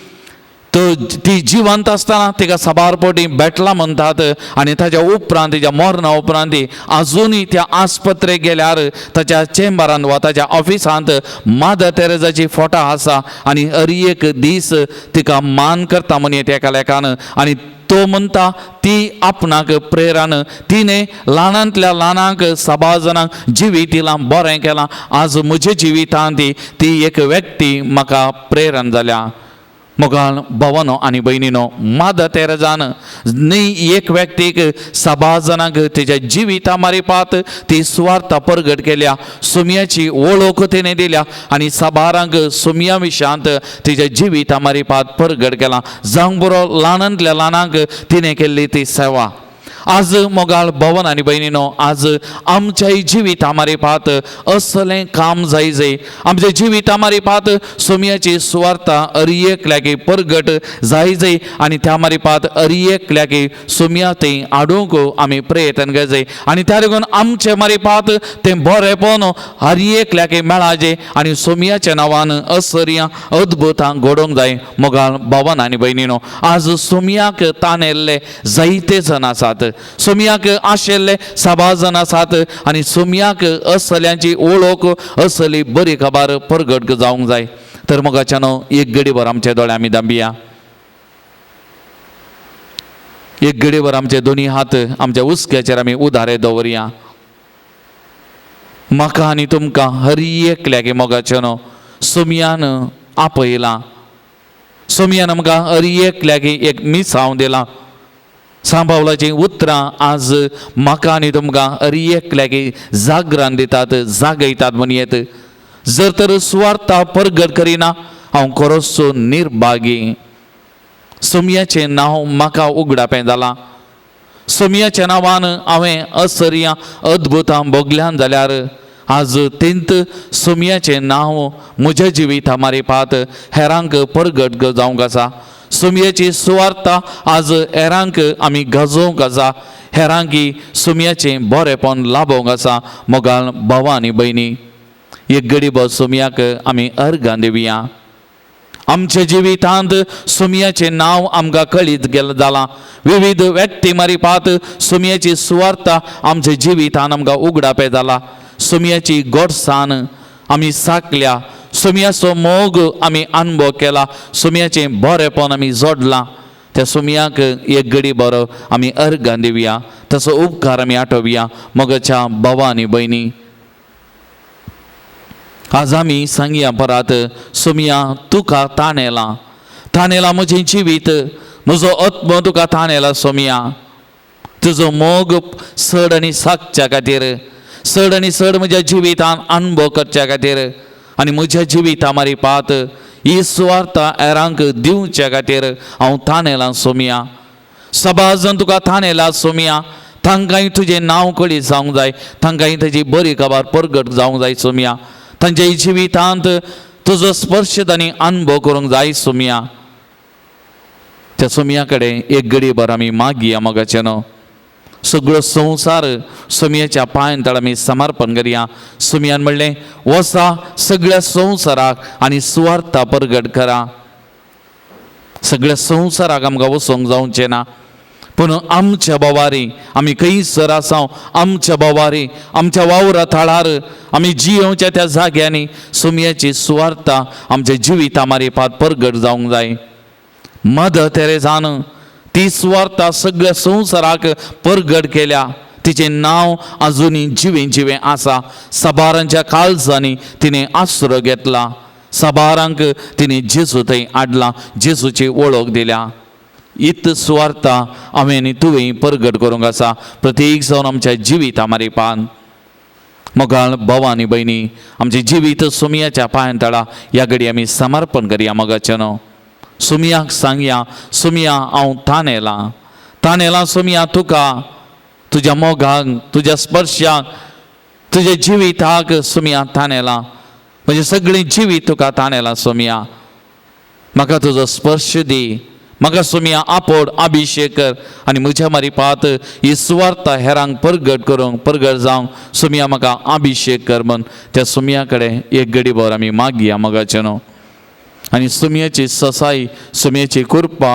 तो ती जिवंत आसतना तिका साबार पटी भेटला म्हणटात आनी ताच्या उपरांत, तिच्या मरणा उपरांत आजुनूय त्या आस्पत्रेक गेल्यार ताच्या चेंबरांत वा ताच्या ऑफिसांत मादर तेरेजाची फोटो आसा आनी हर एक दीस तिका मान करता म्हणये त्या एका. आनी तो म्हणटा, ती आपणाक प्रेरण, तिणें ल्हानांतल्या ल्हानांक साबार जाणांक जिवीत दिलां, बरें केलां. आज म्हज्या जिवितांत ती ती एक व्यक्ती म्हाका प्रेरण जाल्या. मोगाळ भावानो आनी भयणीनो, मादर तेरेजान न्ही एक व्यक्तीक, साबार जाणांक तिच्या जिविता मारिफात ती सुवार्ता परगट केल्या, सुमयाची वळख तिणें दिल्या आनी साबारांक सुमया विशयांत तिच्या जिविता मारिफात परगट केला. जावंक बरो ल्हानांतल्या ल्हानांक तिणें केल्ली ती सेवा. आज मोगाळ भवन आनी भयणीनो, आज आमच्याय जिविता मारिफात असलें काम जाय जाय. आमच्या जिविता मारिफात सोमयाची सुवार्ता हर एकल्याक परगट जाय जाय आनी त्या मारिफात हर एकल्याक सोमया थंय हाडूंक आमी प्रयत्न करजाय आनी त्या देखून आमचे मारिफात तें बरेपण हर एकल्याक मेळाजे आनी सोमयाच्या नांवान असर्यां अद्भुतां घडोवंक जाय. मोगाळ भवन आनी भयणीनो, आज सोमयाक ताणेल्ले जायते जण आसात, सोमयाक आशिल्ले साबार जण आसात आनी सोमयाक असल्यांची वळख, असली बरी खबर परगट जावंक जाय. तर मोगाच्यानो, एक घडीभर आमचे दोळे आमी दांबिया. एक घडीभर आमचे दोनी हात आमच्या हुस्क्याचेर आमी उदारे दवरया. म्हाका आनी तुमकां हर एकल्याक मोगाच्यानो सोमयान आपयलां. सोमयान आमकां हर एकल्याक एक मिसांव दिलां. सांबावलाचीं उतरां आज म्हाका आनी तुमकां हर एकल्याक जागरण दितात, जागयतात म्हणयेत. जर तर सुवार्ता परगट करिना, हांव खरोचो निर्भागी. सोमयाचें नांव म्हाका उगडापें जालां. सोमयाच्या नांवान हांवें असर्यां अद्भुतां भोगल्यान जाल्यार आज तेंत सोमयाचें नांव म्हज्या जिविता मारिपात हेरांक परगट जावंक आसा. सोमयाची सुवार्ता आज हेरांक आमी गाजोवंक आसा, हेरांकी सोमयाचें बरेंपण लाभोवंक आसा. मोगाळ भावा आनी भयणी, एक गरीब सोमयाक आमी अर्गां दिवया. आमच्या जिवितांत सोमयाचें नांव आमकां कळीत गेलें जालां. विविध व्यक्ती मारिपात सोमयाची सुवार्ता आमच्या जिवितान आमकां उगडापें जाला. सोमयाची गोडसाण आमी साकल्या, सोमयाचो मोग आमी अनुभव केला, सोमयाचें बरेंपण आमी जोडलां. त्या सोमयाक एक गडी बरो आमी अर्गां दिवया, ताचो उपकार आमी आठोवया. मोगाच्या भावा आनी भयणी, आज आमी सांगया परत, सोमया तुका ताणेलां, ताणेलां म्हजें जिवीत, म्हजो आत्मो तुका ताणेला सोमया. तुजो मोग चड आनी साकच्या खातीर, चड आनी चड म्हज्या जिवितान अनुभव करच्या खातीर आनी म्हज्या जिविता मारिपात ही सुवार्ता हेरांक दिवच्या खातीर हांव ताणेलां सोमया. सबाजन तुका ताणेला सोमया, तांकांय तुजें नांव कळीत जावंक जाय, तांकांय ताजी बरी खबर परगट जावंक जाय सोमया. तांच्या जिवितांत तुजो स्पर्श तांणी अनुभव करूंक जाय सोमया. त्या सोमया कडेन एक गडीभर आमी मागया. मोगाचें न्हू सगळो संवसार सोमयाच्या पांयां तळ आमी समर्पण करया. सोमयान म्हणलें, वसा सगळ्या संवसाराक आनी सुवार्ता परगट करा. सगळ्या संवसाराक आमकां वचोंक जावचें ना, पूण आमच्या बोवारी आमी खंयसर आसा, आमच्या बोवारी आमच्या वावरा थळार आमी जियोवच्या त्या जाग्यांनी सोमयाची सुवार्ता आमच्या जिविता मारिपात परगट जावंक जाय. मदर तेरेजान ती सुवार्ता सगळ्या संवसाराक परगट केल्या. तिचें नांव आजुनूय जिवें जिवें आसा. साबारांच्या काळजांनी तिणें आसरो घेतला, साबारांक तिणें जेजू थंय हाडला, जेजूची वळख दिल्या. इत सुवार्ता हांवें आनी तुवें परगट करूंक आसा प्रत्येक जावन आमच्या जिविता मारिपान. मोगाळ भाव आनी भयणी, आमचें जिवीत सोमयाच्या पांयां तळा ह्या घडी आमी समर्पण करया. मोगाचें न्हू सोमयाक सांगया, सोमया हांव ताणेलां, ताणेलां सोमया तुका, तुज्या मोगाक, तुज्या स्पर्शाक, तुज्या जिविताक सोमया ताणेलां. म्हजें सगळें जिवीत तुका ताणेलां सोमया. म्हाका तुजो स्पर्श दी, म्हाका सोमया आपोड अभिशेक कर आनी म्हज्या मारिपात ही सुवार्ता हेरांक परगट करूंक, परगट जावंक सोमया म्हाका अभिशेक कर म्हण त्या सोमया कडेन एक गडीभर आमी मागया. मोगाचें न्हू आनी सोमयाची ससाई, सोमयाची कृपा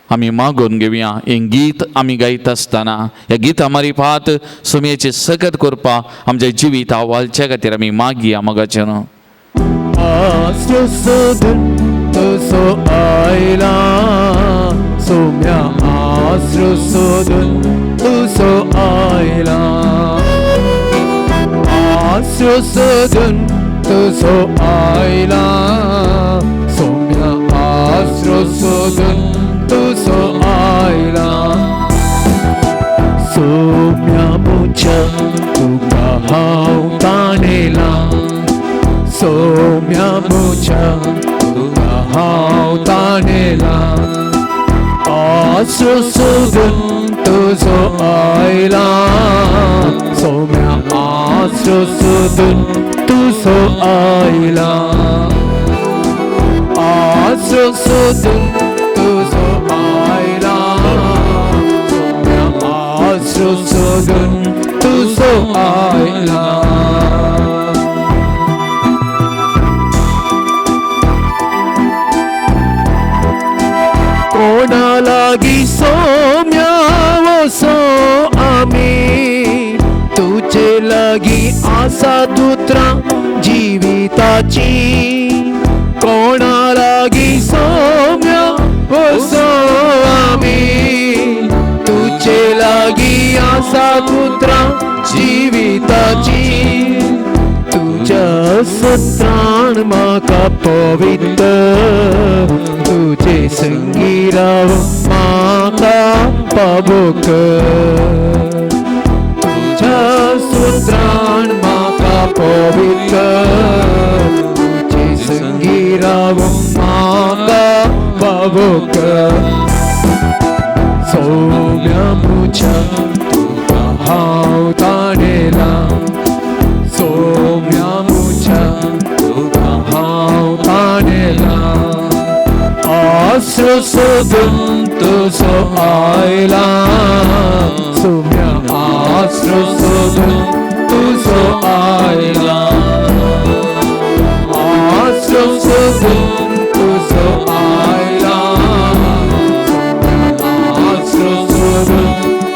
आमी मागून घेवया. हें गीत आमी गायत आसतना ह्या गिता मारिपात सोमयाची सगत कृपा आमच्या जिविता वालच्या खातीर आमी मागया. मोगाचें न्हू आसरो सोदून तुजो आयला सोम्या, आसरो सोदून तुजो आयला, आसरो सोदून तुजो आयला सोम्या, आसरो सोदून तुजो आयला. सोम्या मुझ्या तुका हांव ताणेला, सोम्या मुझ्या तुका हांव ताणेला, आसरो सोदून तुजो आयला सोम्या, आसरो सोदून तुजो आयला, आसरो सोदून तुजो आयला सोम्या, आसरो सोदून तुजो आयला. कोणा लागी सोम्या वसो आमी, तुजे लागी आसा दुत्रां जिविताची. कोणा लागी सोम्या वसो आमी, तुजे लागी आसा दुत्रां जिविताची. तुज्या सत्रान म्हाका पवित्र, तुजे संगी राव म्हाका पावोक. तुज्या सुत्रान म्हाका पवित्र, तुजे संगी राव म्हाका पावोक. सोम्या मुझ्या तुका हांव ताणेला, सोम्या आसरो सोदून तुजो आयला, सोम्या आसरो सोदून तुजो आयला, आसरो सोदून तुजो आयला, आसरो सोदून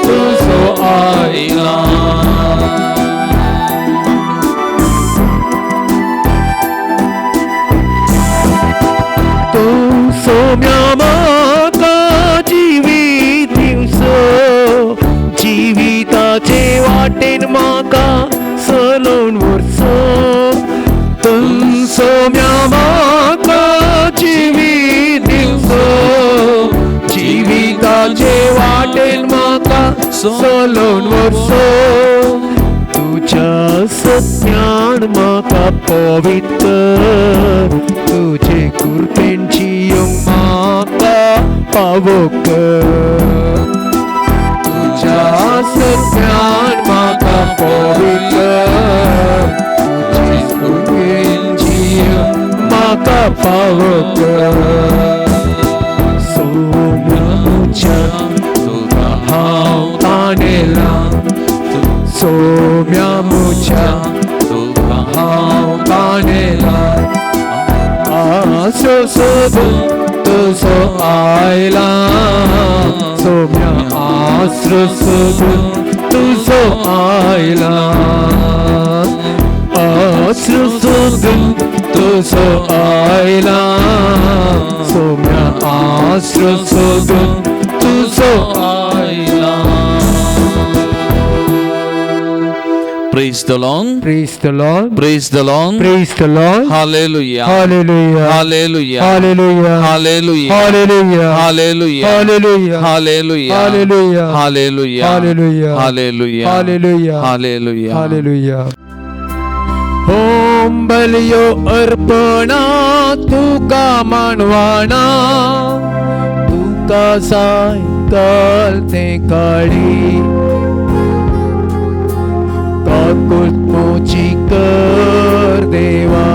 तुजो आयला. तूं सोम्या म्हाका जिवीत दिवचो, जिविताचे वाटेन म्हाका चलोवन व्हरचो. तूं सोम्या म्हाका जिवीत दिवचो, जिविताचे वाटेन म्हाका चलोवन व्हरचो. तुज्या सत्यान म्हाका पवित्र, तुजे कृपेन जियोंक म्हाका पावो कर. तुज्या सत्यान म्हाका पवित्र, तुजे कृपेन जियोंक म्हाका पावो कर. सोम्या म्हज्या तुका हांव ताणेलां, सोम्या म्हज्या तुका हांव ताणेलां, आसरो सोदून तुजो आयला, सोम्या आसरो सोदून तुजो आयला, आसरो सोदून तुजो आयला, सोम्या आसरो सोदून तुजो आयला. Praise the Lord. Praise the Lord. Praise the Lord. Praise the Lord. Hallelujah. Hallelujah. Hallelujah. Hallelujah. Hallelujah. Hallelujah. Hallelujah. Hallelujah. Hallelujah. Hallelujah. Hallelujah. Hallelujah. Hallelujah. Hallelujah. Hallelujah. Hallelujah. Home बलियो अर्पणा तुका मानवाना, तुका जाय काल तें काळी, काकूत म्हजी कर देवा,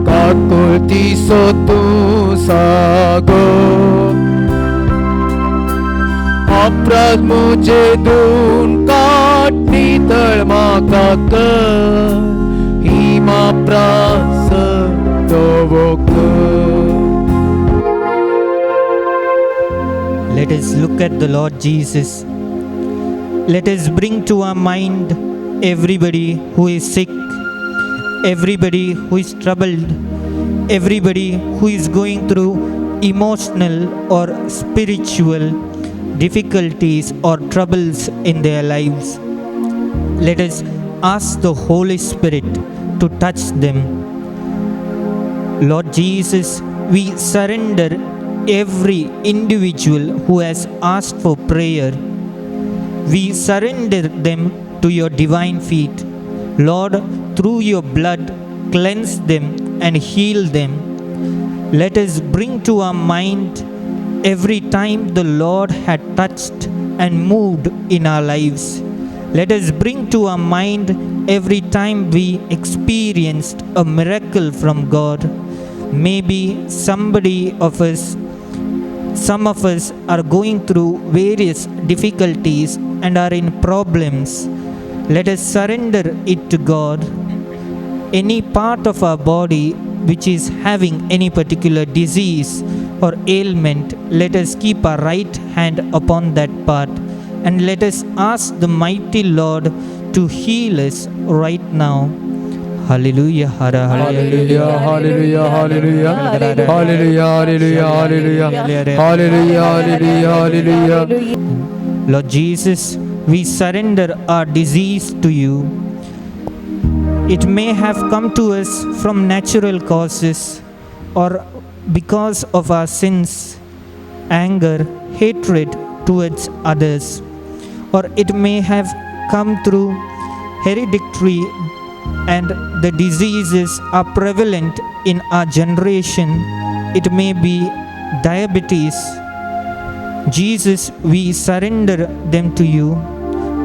काकुळतीसो तूं सागो. अपराध म्हजे धुवन काड, नितळ म्हाका कर, ही म्हाप्रास धवो कर. Let us look at the Lord Jesus. Let us bring to our mind everybody who is sick, everybody who is troubled, everybody who is going through emotional or spiritual difficulties or troubles in their lives. Let us ask the Holy Spirit to touch them. Lord Jesus, we surrender every individual who has asked for prayer. We surrender them to your divine feet. Lord, through your blood, cleanse them and heal them. Let us bring to our mind every time the Lord had touched and moved in our lives. Let us bring to our mind every time we experienced a miracle from God. Maybe somebody of us, some of us are going through various difficulties and are in problems. Let us surrender it to God. Any part of our body which is having any particular disease or ailment, let us keep our right hand upon that part and let us ask the mighty Lord to heal us right now. Hallelujah. Hallelujah, hallelujah, hallelujah, hallelujah, hallelujah, hallelujah, hallelujah, hallelujah, hallelujah. Lord Jesus, we surrender our disease to you. It may have come to us from natural causes or because of our sins, anger, hatred towards others, or it may have come through hereditary, and the diseases are prevalent in our generation. It may be diabetes. Jesus, we surrender them to you.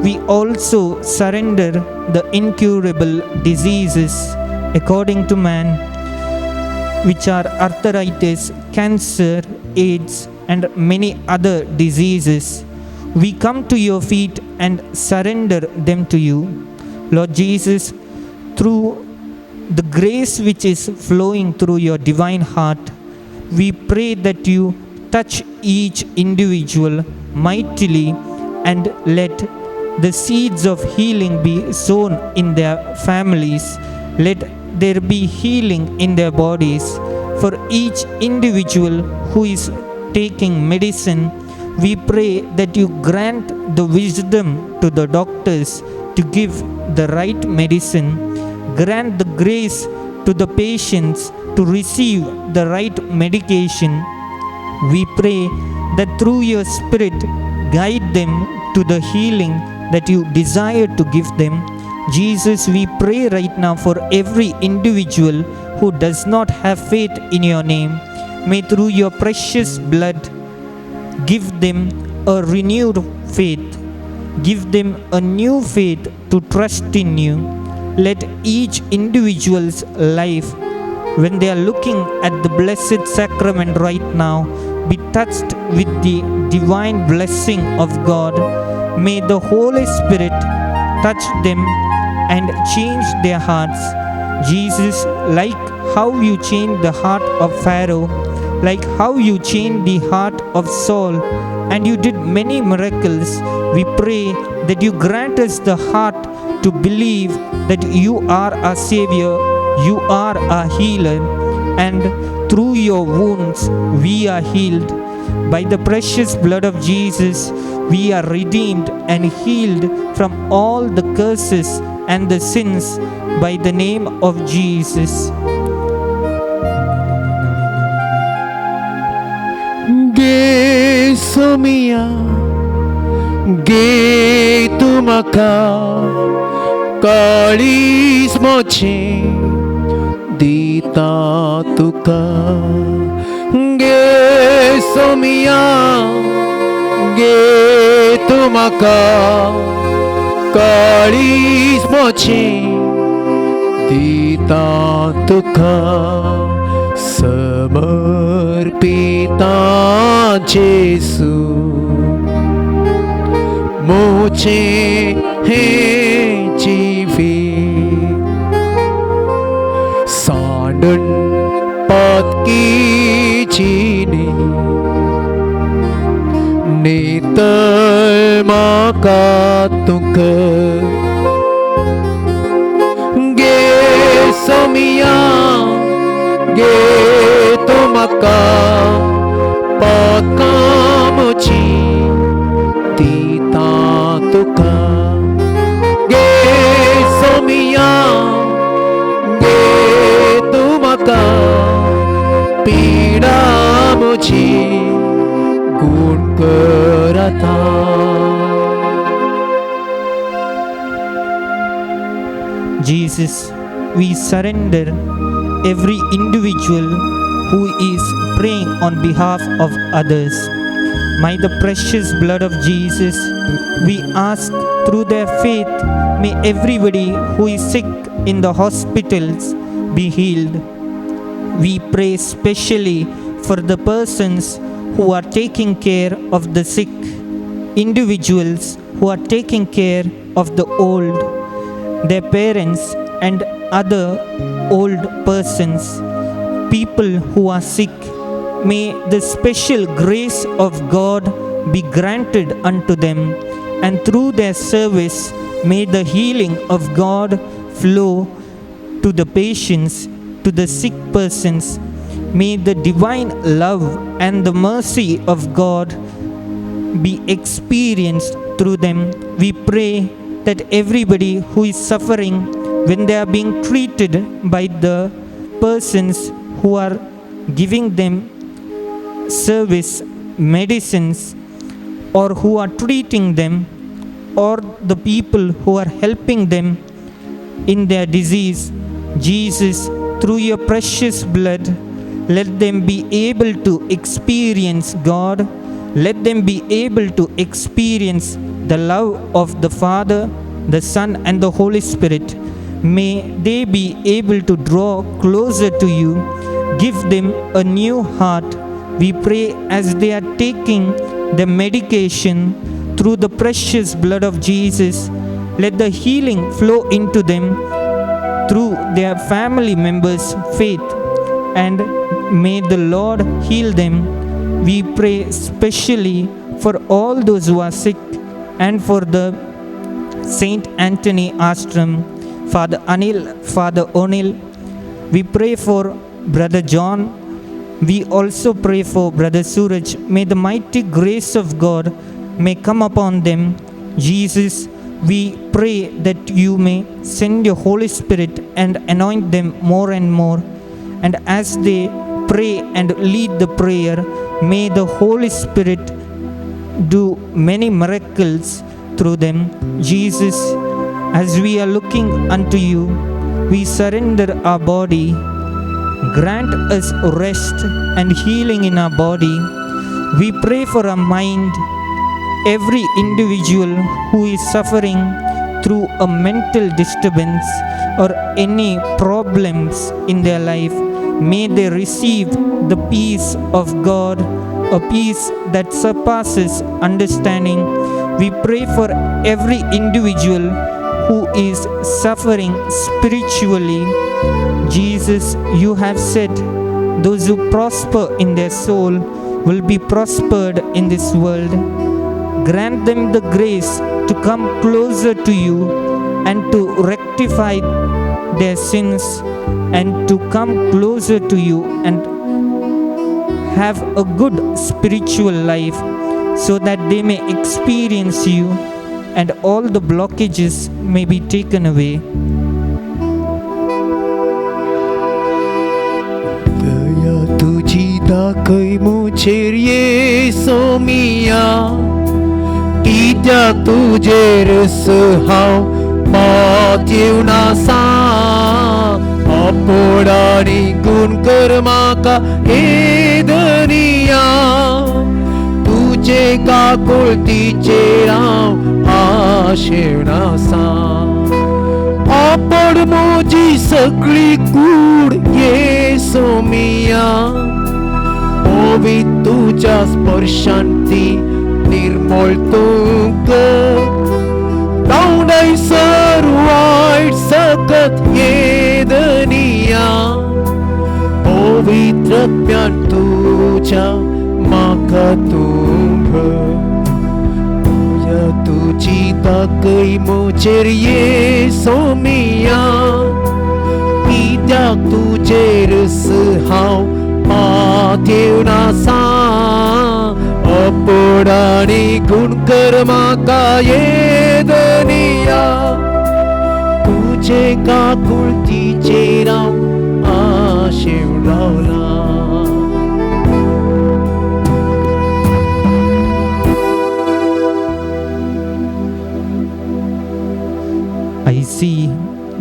We also surrender the incurable diseases according to man. which are arthritis, cancer, AIDS, and many other diseases. We come to your feet and surrender them to you. Lord Jesus, through the grace which is flowing through your divine heart, we pray that you touch each individual mightily and let the seeds of healing be sown in their families. Let there be healing in their bodies. For each individual who is taking medicine, we pray that you grant the wisdom to the doctors to give the right medicine. Grant the grace to the patients to receive the right medication. We pray that through your Spirit, guide them to the healing that you desire to give them. Jesus, we pray right now for every individual who does not have faith in your name. May through your precious blood, give them a renewed faith. Give them a new faith to trust in you. Let each individual's life, when they are looking at the Blessed Sacrament right now, be touched with the divine blessing of God. May the Holy Spirit touch them and change their hearts. Jesus, like how you changed the heart of Pharaoh, like how you changed the heart of Saul, and you did many miracles, we pray that you grant us the heart to believe that you are our Savior, you are our healer, and through your wounds we are healed. By the precious blood of Jesus, we are redeemed and healed from all the curses and the sins by the name of Jesus. गे सोमिया गे तूं म्हाका काळीज म्हजें दिता तुका. गे सोमिया गे तूं म्हाका काळीज म्हजें दिता तुका. समर्पिता जेसू मुझे हे जीवित सांडण पातकी जिणे नितळ म्हाका तुका. गे सोमिया गे तूं म्हाका पातकां म्हजीं दिता तुका. गे सोमिया गे तूं म्हाका पिडा म्हजी गूण कर आतां. Jesus, we surrender every individual who is praying on behalf of others. By the precious blood of Jesus, we ask through their faith, may everybody who is sick in the hospitals be healed. We pray specially for the persons who are taking care of the sick, individuals who are taking care of the old, their parents and other old persons, people who are sick. May the special grace of God be granted unto them, and through their service may the healing of God flow to the patients, to the sick persons. May the divine love and the mercy of God be experienced through them. We pray that everybody who is suffering, when they are being treated by the persons who are giving them service, medicines, or who are treating them, or the people who are helping them in their disease, Jesus, through your precious blood, let them be able to experience God. Let them be able to experience the love of the Father, the Son, and the Holy Spirit. May they be able to draw closer to you, Give them a new heart. We pray as they are taking the medication through the precious blood of Jesus. Let the healing flow into them through their family members' faith, and may the Lord heal them. We pray specially for all those who are sick and for the Saint Anthony Ashtram, Father Anil, Father O'Neill. We pray for Brother John. We also pray for Brother Suraj. May the mighty grace of God may come upon them. Jesus, we pray that you may send your Holy Spirit and anoint them more and more. And as they pray and lead the prayer, may the Holy Spirit do many miracles through them. Jesus, as we are looking unto you, we surrender our body. Grant us rest and healing in our body. We pray for our mind. Every individual who is suffering through a mental disturbance or any problems in their life, may they receive the peace of God, a peace that surpasses understanding. We pray for every individual who is suffering spiritually. Jesus, you have said, those who prosper in their soul will be prospered in this world. Grant them the grace to come closer to you and to rectify their sins and to come closer to you and have a good spiritual life, so that they may experience you and all the blockages may be taken away. दया तुझी दाखय मुझेर ये सोमिया, कित्याक तुजेर हांव मत येवन आसा. आपोड आनी गुण कर म्हाका हे धनिया, तुजे काकुळतीचेर हांव आशेवन आसा. आपोड म्हजी सगळी कूड ये सोमिया, पवित्र तुज्या स्पर्शान ती निर्मळ तूं कर. धांवडाय सर वायट सकत ये धनिया, पवित्र ज्ञान तुज्या म्हाका तूं भर. तुज्या तुजी दाखय म्हजेर ये सोमिया, कित्याक तुजेर हांव मात येवन आसा. आपोड आनी गुण कर म्हाका ये धनिया, तुजे काकुळतीचेर हांव आशेवन रावलां. I see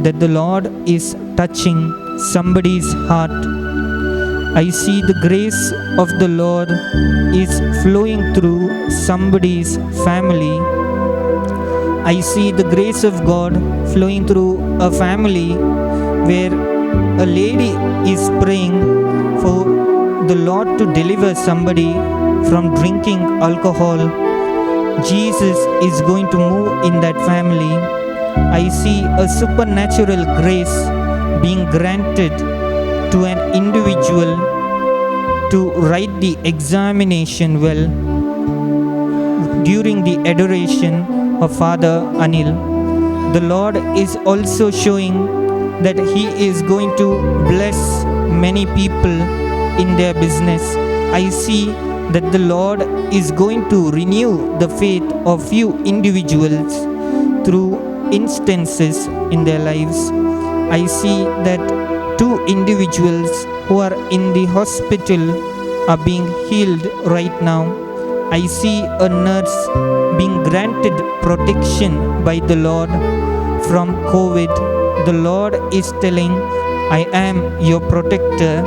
that the Lord is touching somebody's heart. I see the grace of the Lord is flowing through somebody's family. I see the grace of God flowing through a family where a lady is praying for the Lord to deliver somebody from drinking alcohol. Jesus is going to move in that family. I see a supernatural grace being granted to an individual to write the examination well during the adoration of Father Anil. The Lord is also showing that He is going to bless many people in their business. I see that the Lord is going to renew the faith of few individuals through instances in their lives. I see that two individuals who are in the hospital are being healed right now. I see a nurse being granted protection by the Lord from COVID. The Lord is telling, I am your protector.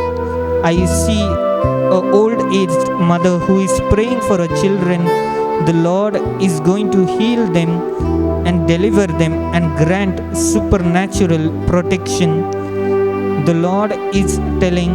I see an old aged mother who is praying for her children. The Lord is going to heal them and deliver them and grant supernatural protection. The Lord is telling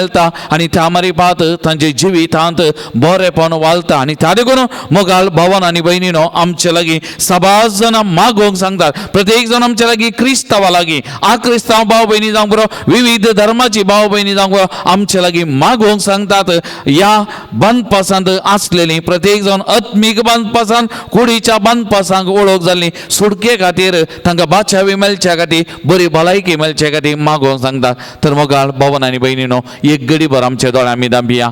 मेळटा आनी त्या मारिपात तांचे जिवितांत बरेपण वालता. आनी त्या देखून मोगाल भावन आनी भयणीनो आमचे लागीं सबार जाणां मागोवंक सांगतात. प्रत्येक जाण आमचे लागीं क्रिस्तांवा लागीं आक्रिस्तांव भाव भयणी जावंक बरो, विविध धर्माची भाव भयणी जावंक बरो आमचे लागीं मागोवंक सांगतात. ह्या बांदपासांत आसलेली प्रत्येक जाण आत्मीक बांदपासान कुडीच्या बांदपासांक ओळख जाल्ली सुटके खातीर तांकां बाचावी मेळच्या खातीर बरी भलायकी मेळच्या खातीर मागोवंक सांगतात. तर मोगाळ भावन आनी भयणीनो एक गडीभर आमच्या दोळ्यां आमी दांबिया.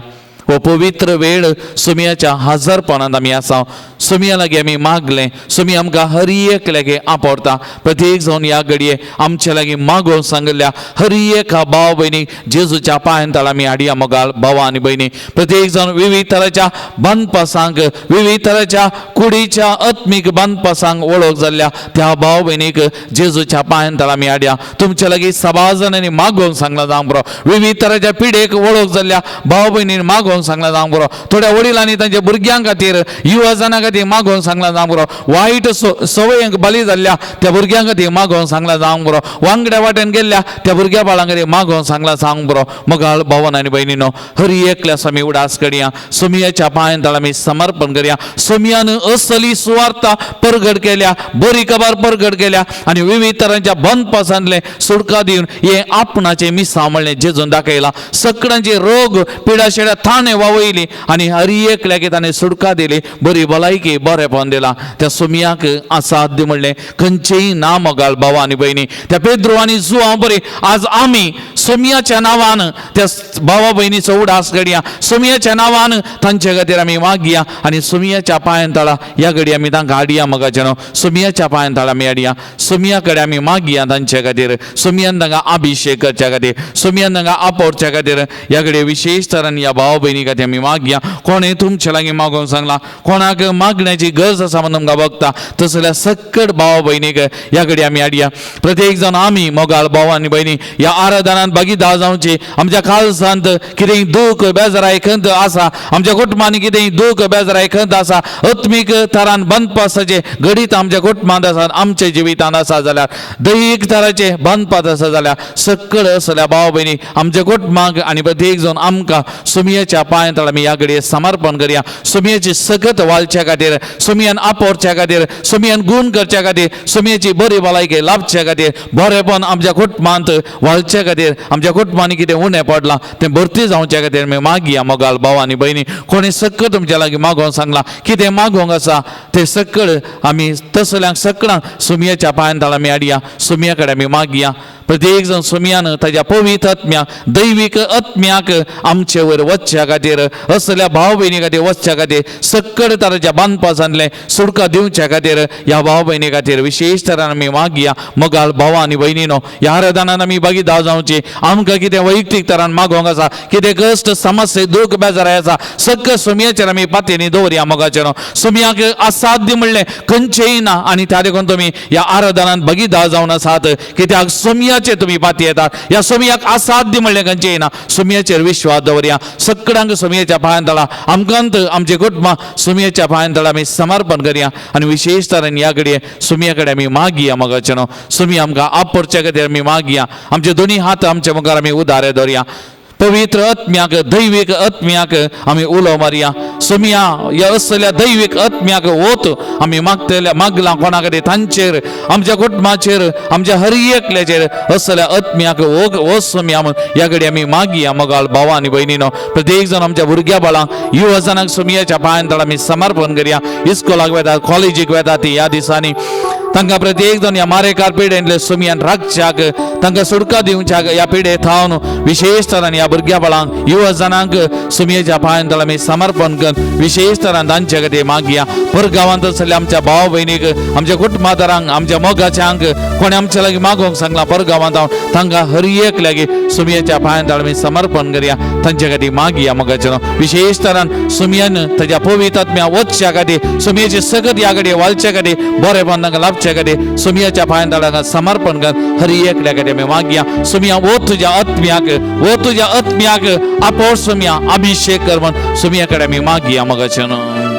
हो पवित्र वेळ सुमयाच्या हजारपणांत आमी आसा. सुमया लागीं आमी मागलें, सुमी आमकां हर एक लागीं आपडता. प्रत्येक जावन ह्या घडये आमचे लागीं मागोवंक सांगिल्ल्या हर एका भाव भयणीक जेजूच्या पांयान तळा आमी हाडया. मोगाळ भावा आनी भयणी प्रत्येक जावन विविध तराच्या बांदपासांक विविध तराच्या कुडीच्या आत्मीक बांदपासांक वळख जाल्ल्या त्या भाव भयणीक जेजूच्या पांयान तळा आमी हाडया. तुमचे लागीं सबार जाणांनी मागोवंक सांगलां जावंक बरो, विविध तराच्या पिडेक वळख जाल्ल्या भाव भयणीन मागोवंक सांगलां जावंक बरो, थोड्या वडिलांनी तांच्या भुरग्यां खातीर युवा जाणां खातीर मागोवंक सांगलां जावंक बरो, वायट संवयेंक बली जाल्ल्या त्या भुरग्यां खातीर मागोवंक सांगलां जावंक बरो, वांगड्या वाटेन गेल्ल्या त्या भुरग्या बाळां खातीर मागोवंक सांगलां जावंक बरो. मोगाळ भावन आनी भयणीनो हर एकल्या आमी उडास करया, सुमयाच्या पांयान तळा आमी समर्पण करया. सुमयान असली सुवार्ता परगट केल्या, बरी खबर परगट केल्या आनी विविध तरांच्या बंदपासांतलें सुटका दिवन हें आपणाचें मिसांव म्हणलें जेजून दाखयलां. सगळ्यांचे रोग पिडाशेड्या थाणे वावयली आनी हर एकल्याक ताणें सुटका दिली, बरी भलायकी बरेपण दिलां. त्या सुमयाक असाध्य म्हणलें खंयचेय ना. मोगाळ भावा आनी भयणी त्या पेद्रो आनी जुआंव बरी आज आमी सुमयाच्या नांवान त्या भावा भयणीचो उडास घडया, सुमयाच्या नांवान तांचे खातीर आमी मागया आनी सुमयाच्या पांयान तळा ह्या घडये आमी तांकां हाडया. मोगाचें न्हू सुमयाच्या पांयान तळा आमी हाडया, सुमया कडेन आमी मागया तांचे खातीर, सुमयान तांकां अभिशेक करच्या खातीर, सुमयान तांकां आपोवच्या खातीर ह्या घडये विशेश तरान ह्या भाव भयणी खातीर आमी मागया. कोणें तुमचे लागीं मागोवंक सांगलां, कोणाक मागण्याची गरज आसा म्हणून तुमकां बघता तसल्या सक्कट भाव भयणीक ह्या घडये आमी हाडया. प्रत्येक जाण आमी मोगाळ भाव आनी भयणी ह्या आराधनांत भागीदार जावची. आमच्या काळजांत कितेंय दूख बेजाराय खंत आसा, आमच्या कुटुंबांनी कितेंय दूख बेजाराय खंत आसा, आत्मीक तरान बांदपासाचें घडीत आमच्या कुटुंबांत आसा, आमच्या जिवितांत आसा जाल्यार दैहीक तराचें बांदपास आसा जाल्यार सक्कड असल्या भाव भयणी आमच्या कुटुंबांक आनी प्रत्येक जाण आमकां सुमयाच्या पांयां तळा आमी ह्या घडये समर्पण करया. सुमयाची सगत वालच्या खातीर, सुमयान आपोवच्या खातीर, सुमयान गुण करच्या खातीर, सुमयाची बरी भलायकी लाभच्या खातीर, बरेपण आमच्या कुटुंबांत वालच्या खातीर, आमच्या कुटुंबांनी कितें उणें पडलां तें भरती जावच्या खातीर आमी मागया. मोगाळ भाव आनी भयणी कोणी सक्कड तुमच्या लागीं मागोवंक सांगलां, कितें मागोवंक आसा तें सक्कड आमी तसल्यांक सगळ्यांक सुमयाच्या पांयान तळा आमी हाडया, सुमया कडेन आमी मागया. प्रत्येक जाण सुमयान ताज्या पवित्र आत्म्याक दैवीक आत्म्याक आमचे वयर वचच्या खातीर असल्या भाव भयणी खातीर वचच्या खातीर सक्कड तराच्या बांदपासांतलें सुटका दिवच्या खातीर ह्या भाव भयणी खातीर विशेश तरान आमी मागया. मोगाळ भावा आनी भयणीनो ह्या आराधनान आमी भागीदार जावची. आमकां कितें वैयक्तीक तरान मागोवंक आसा, कितें कश्ट समस्या दूख बेजाराय आसा सक्क सुमयाचेर आमी पातयेनी दवरया. मोगाचेर सुमयाक असाध्य म्हणलें खंयचेय ना आनी त्या देखून तुमी ह्या आराधनान भागीदार जावन आसात कित्याक सुमयाचेर तुमी पाती येतात. ह्या सुमयाक असाध्य म्हणलें खंयचेय ना, सुमयाचेर विश्वास दवरया. सगळ्यांक सुमयाच्या पांयान तळा आमकां आमचे कुटुंबां सुमयाच्या पांयान तळा आमी समर्पण करया आनी विशेश तरेन ह्या घडये सुमया कडेन आमी मागया. मोगाचें न्हू सुमी आमकां आपडच्या खातीर आमी मागया. आमचे दोनी हात आमच्या मुखार आमी उदारे दवरया. पवित्र आत्म्याक दैवीक आत्म्याक आमी उलो मारया. सुमया ह्या असल्या दैवीक आत्म्याक वत आमी मागतल्या मागलां कोणा कडेन तांचेर आमच्या कुटुंबाचेर आमच्या हर एकल्याचेर असल्या आत्म्याक वो सुमया म्हूण ह्या कडेन आमी मागया. मोगाळ भावा आनी भयणीनो प्रत्येक जाण आमच्या भुरग्या बाळांक युवा जाणांक सुमयाच्या पांयान तळा आमी समर्पण करया. इस्कोलाक वेतात, कॉलेजीक वेतात ती ह्या दिसांनी तांकां प्रत्येक जाण ह्या मारेकार पिडेंतले सुमयान राखच्याक तांकां सुटका दिवच्याक ह्या पिडे थावन विशेश तरान ह्या भुरग्या बाळांक युवा जाणांक सुमयेच्या पांयान तळा आमी समर्पण कर विशेश तरान तांचे खातीर मागया. परगांवांत आसल्या आमच्या भाव भयणीक आमच्या कुटुंबादारांक आमच्या मोगाच्यांक कोणें आमच्या लागीं मागोवंक सांगलां परगांवांत हांव तांकां हर एक लागीं सुमयेच्या पांयान तळा आमी समर्पण करया, तांचे खातीर मागया. मोगाचें विशेश तरान सुमयान ताज्या पवित्र आत्म्या वचच्या खातीर सुमयेची सगत ह्या कडेन वालच्या खातीर बरेपण तांकां लाभच्या खातीर सुमयाच्या पांयान तळा समर्पण कर हर एकल्या खातीर आमी मागया. सुमया वो तुज्या आत्म्याक वो तुज्या आत्म्याक आपोर सुमया अभिषेक कर म्हण सुमया कडेन आमी मागया. मोगाचें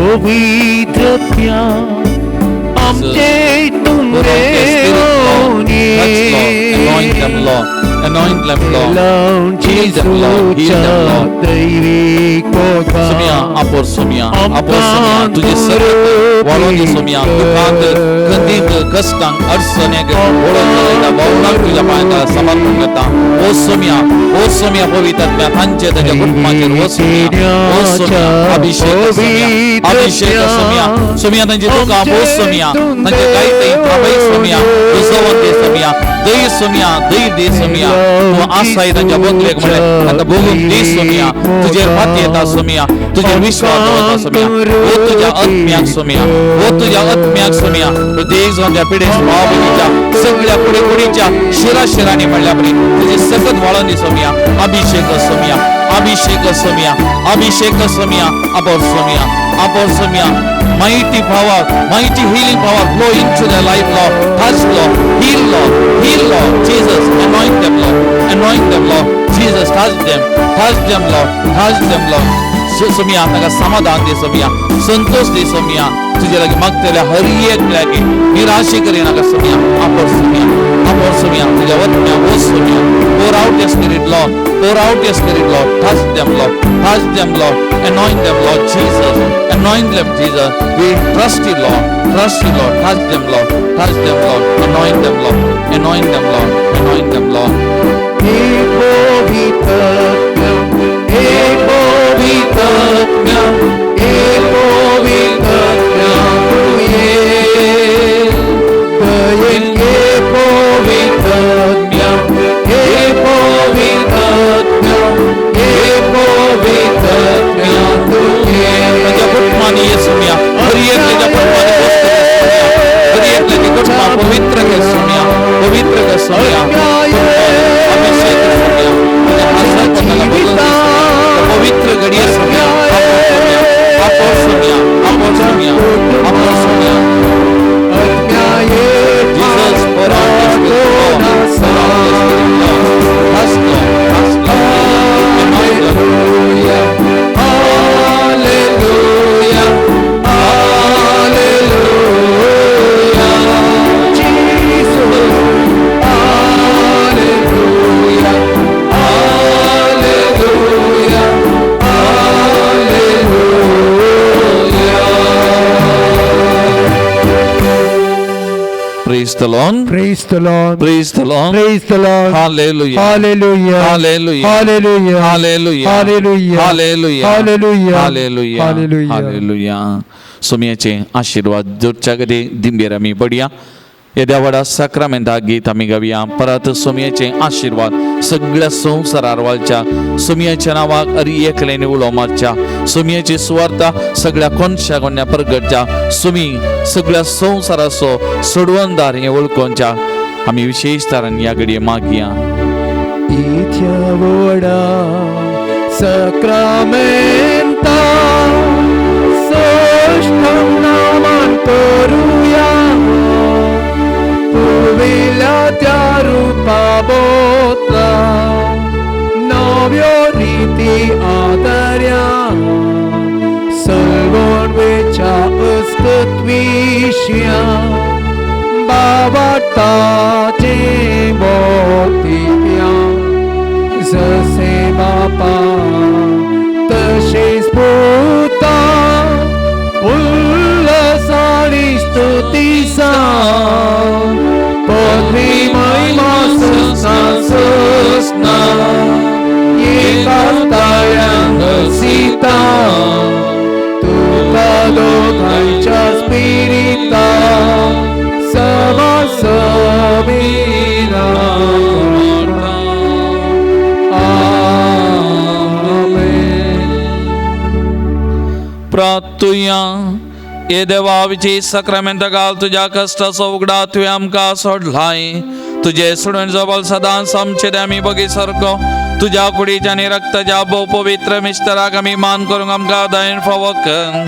पवित्रत्या आमचे तुमरे. Anoint them, Lord. Anoint them, Lord. Heal them, Lord. Heal them, Lord. Saumya आपोर Saumya आपोर Saumya तुझे सगळं वाळोन दे सोम्या दुखांत खंदीत कष्टांक अडचणेक ओळख चलयता बावळाक तुझ्या पांयांत समर्पण करता. ओ सोम्या ओ सोम्या पवित्र आत्म्या तांचे ताच्या कुटुंबाचेर ओ सोम्या ओ सोम्या अभिषेक सोम्या अभिषेक सोम्या सोम्या तांची दुखां ओ सोम्या तांचे गायते थांबय सोम्या तुजो दे सोम्या दय सोम्या दय दे सोम्या तूं आसाय तांच्या बगलेक म्हणलें आतां भोगूंक दी सोम्या तुजेर फाती येता सोम्या तुजेर विश्वास दवरता सोम्या ओ तुज्या आत्म्याक सोम्या ओ तुज्या आत्म्याक सोम्या प्रत्येक जावन त्या पिडेस्त भाव भयणीच्या सगळ्या कुडी कुडीच्या शिरा शिरांनी म्हणल्या परी तुजे सकत वाळोन दी सोम्या अभिषेक सोम्या अभिषेक सोम्या अभिषेक Saumya आपोर Saumya आपोर Saumya. Mighty power, mighty healing power flow into their life, Lord. Touch, Lord. Heal, Lord. Heal, Lord. Jesus, anoint them, Lord. Anoint them, Lord. Jesus, touch them. Touch them, Lord. Touch them, Lord. सोमिया ताका समाधान दे सोमिया संतोष दे सोमिया तुजे लागीं मागतल्या हर एक लागीं निराशे करिनाका सोमिया आपोर सोमिया आपोर सोमिया तुज्या वतन्या ओ सोमिया. Pour out your spirit, Lord. Pour out your spirit, Lord. Touch them, Lord. Touch them, Lord. Anoint them, Lord Jesus. Anoint them, Jesus. We trust you, Lord. Trust you, Lord. Touch them, Lord. Touch them, Lord. Anoint them, Lord. Anoint them, Lord. Anoint them, Lord. ताच्या कुटुंबांनी ये सोम्या हर एकल्याच्या कुटुंबांनी हर एकल्याची कुटुंबां पवित्र कर सोम्या पवित्र कर सोम्या अभिषेक कर सोम्या तुझ्या हासाक ताका बदलून दे सोम्या पवित्र घडये Saumya आपोर Saumya आपोर Saumya आपोर Saumya. Jesus, pour out your spirit, Lord. Pour out your spirit, Lord. Touch, Lord. Touch, Lord. Anoint them. Hallelujah, hallelujah, Jesus, hallelujah, hallelujah, hallelujah. Praise the Lord. Praise the Lord. Praise the Lord. Praise the Lord. Hallelujah. Hallelujah. Hallelujah. Hallelujah. Hallelujah. Hallelujah. Hallelujah. Hallelujah. Hallelujah. Hallelujah. Hallelujah. सोमयाचे आशीर्वाद जोडच्या कडेन दिंबेर आमी पडया येद्या व्हडा साक्रामेंता गीत आमी गावया. परत सोमयाचे आशीर्वाद सगळ्या संवसारार वालच्या सोमयाच्या नांवाक अरी एकल्यानी उलो मारच्या सोमयाची सुवार्ता सगळ्या कोनशा कोन्या प्रगटच्या सुमी सगळ्या संवसाराचो सोडवणदार हें वळखोवच्या आमी विशेश तरान ह्या घडये मागया. इथ्या व्हडा सक्रामेंता सोष्टम नामान करुया पुर्विल्या त्या रुपा बोतला नव्यो रिती आदर्या सलवण वेच्या अस्तित्विश्या बाबाताचे मोतिया जसे बापा तसेच पुता उल्हासाने स्तुतीसा पदवी महिमा सस्ना सस्ना एकांतायांग सीता तुका दोघांच्या स्पिरिता समा समीरा. आमेन. प्रार्थुया. ये देवा विची सक्रामेंत घाल तुज्या कश्टाचो उगडा तुवें आमकां सोडलाय तुजे सोडून जबल सदांच आमचे आमी बगी सारको तुज्या कुडीच्या आनी रक्ताच्या भोव पवित्र मिस्तराक आमी मान करूंक आमकां दयन फावो कर.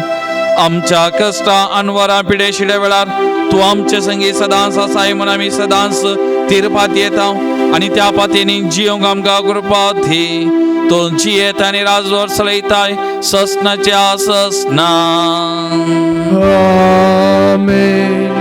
आमच्या कश्टां अनवरां पिडे शिडे वेळार तूं आमचे संगी सदांच आसाय म्हूण आमी सदांच तिरपात येता. आनी त्या पातींनी जियोंक आमकां कृपा दी. तो जियेत आनी राजवर चलयताय ससनाच्या ससना. आमेन.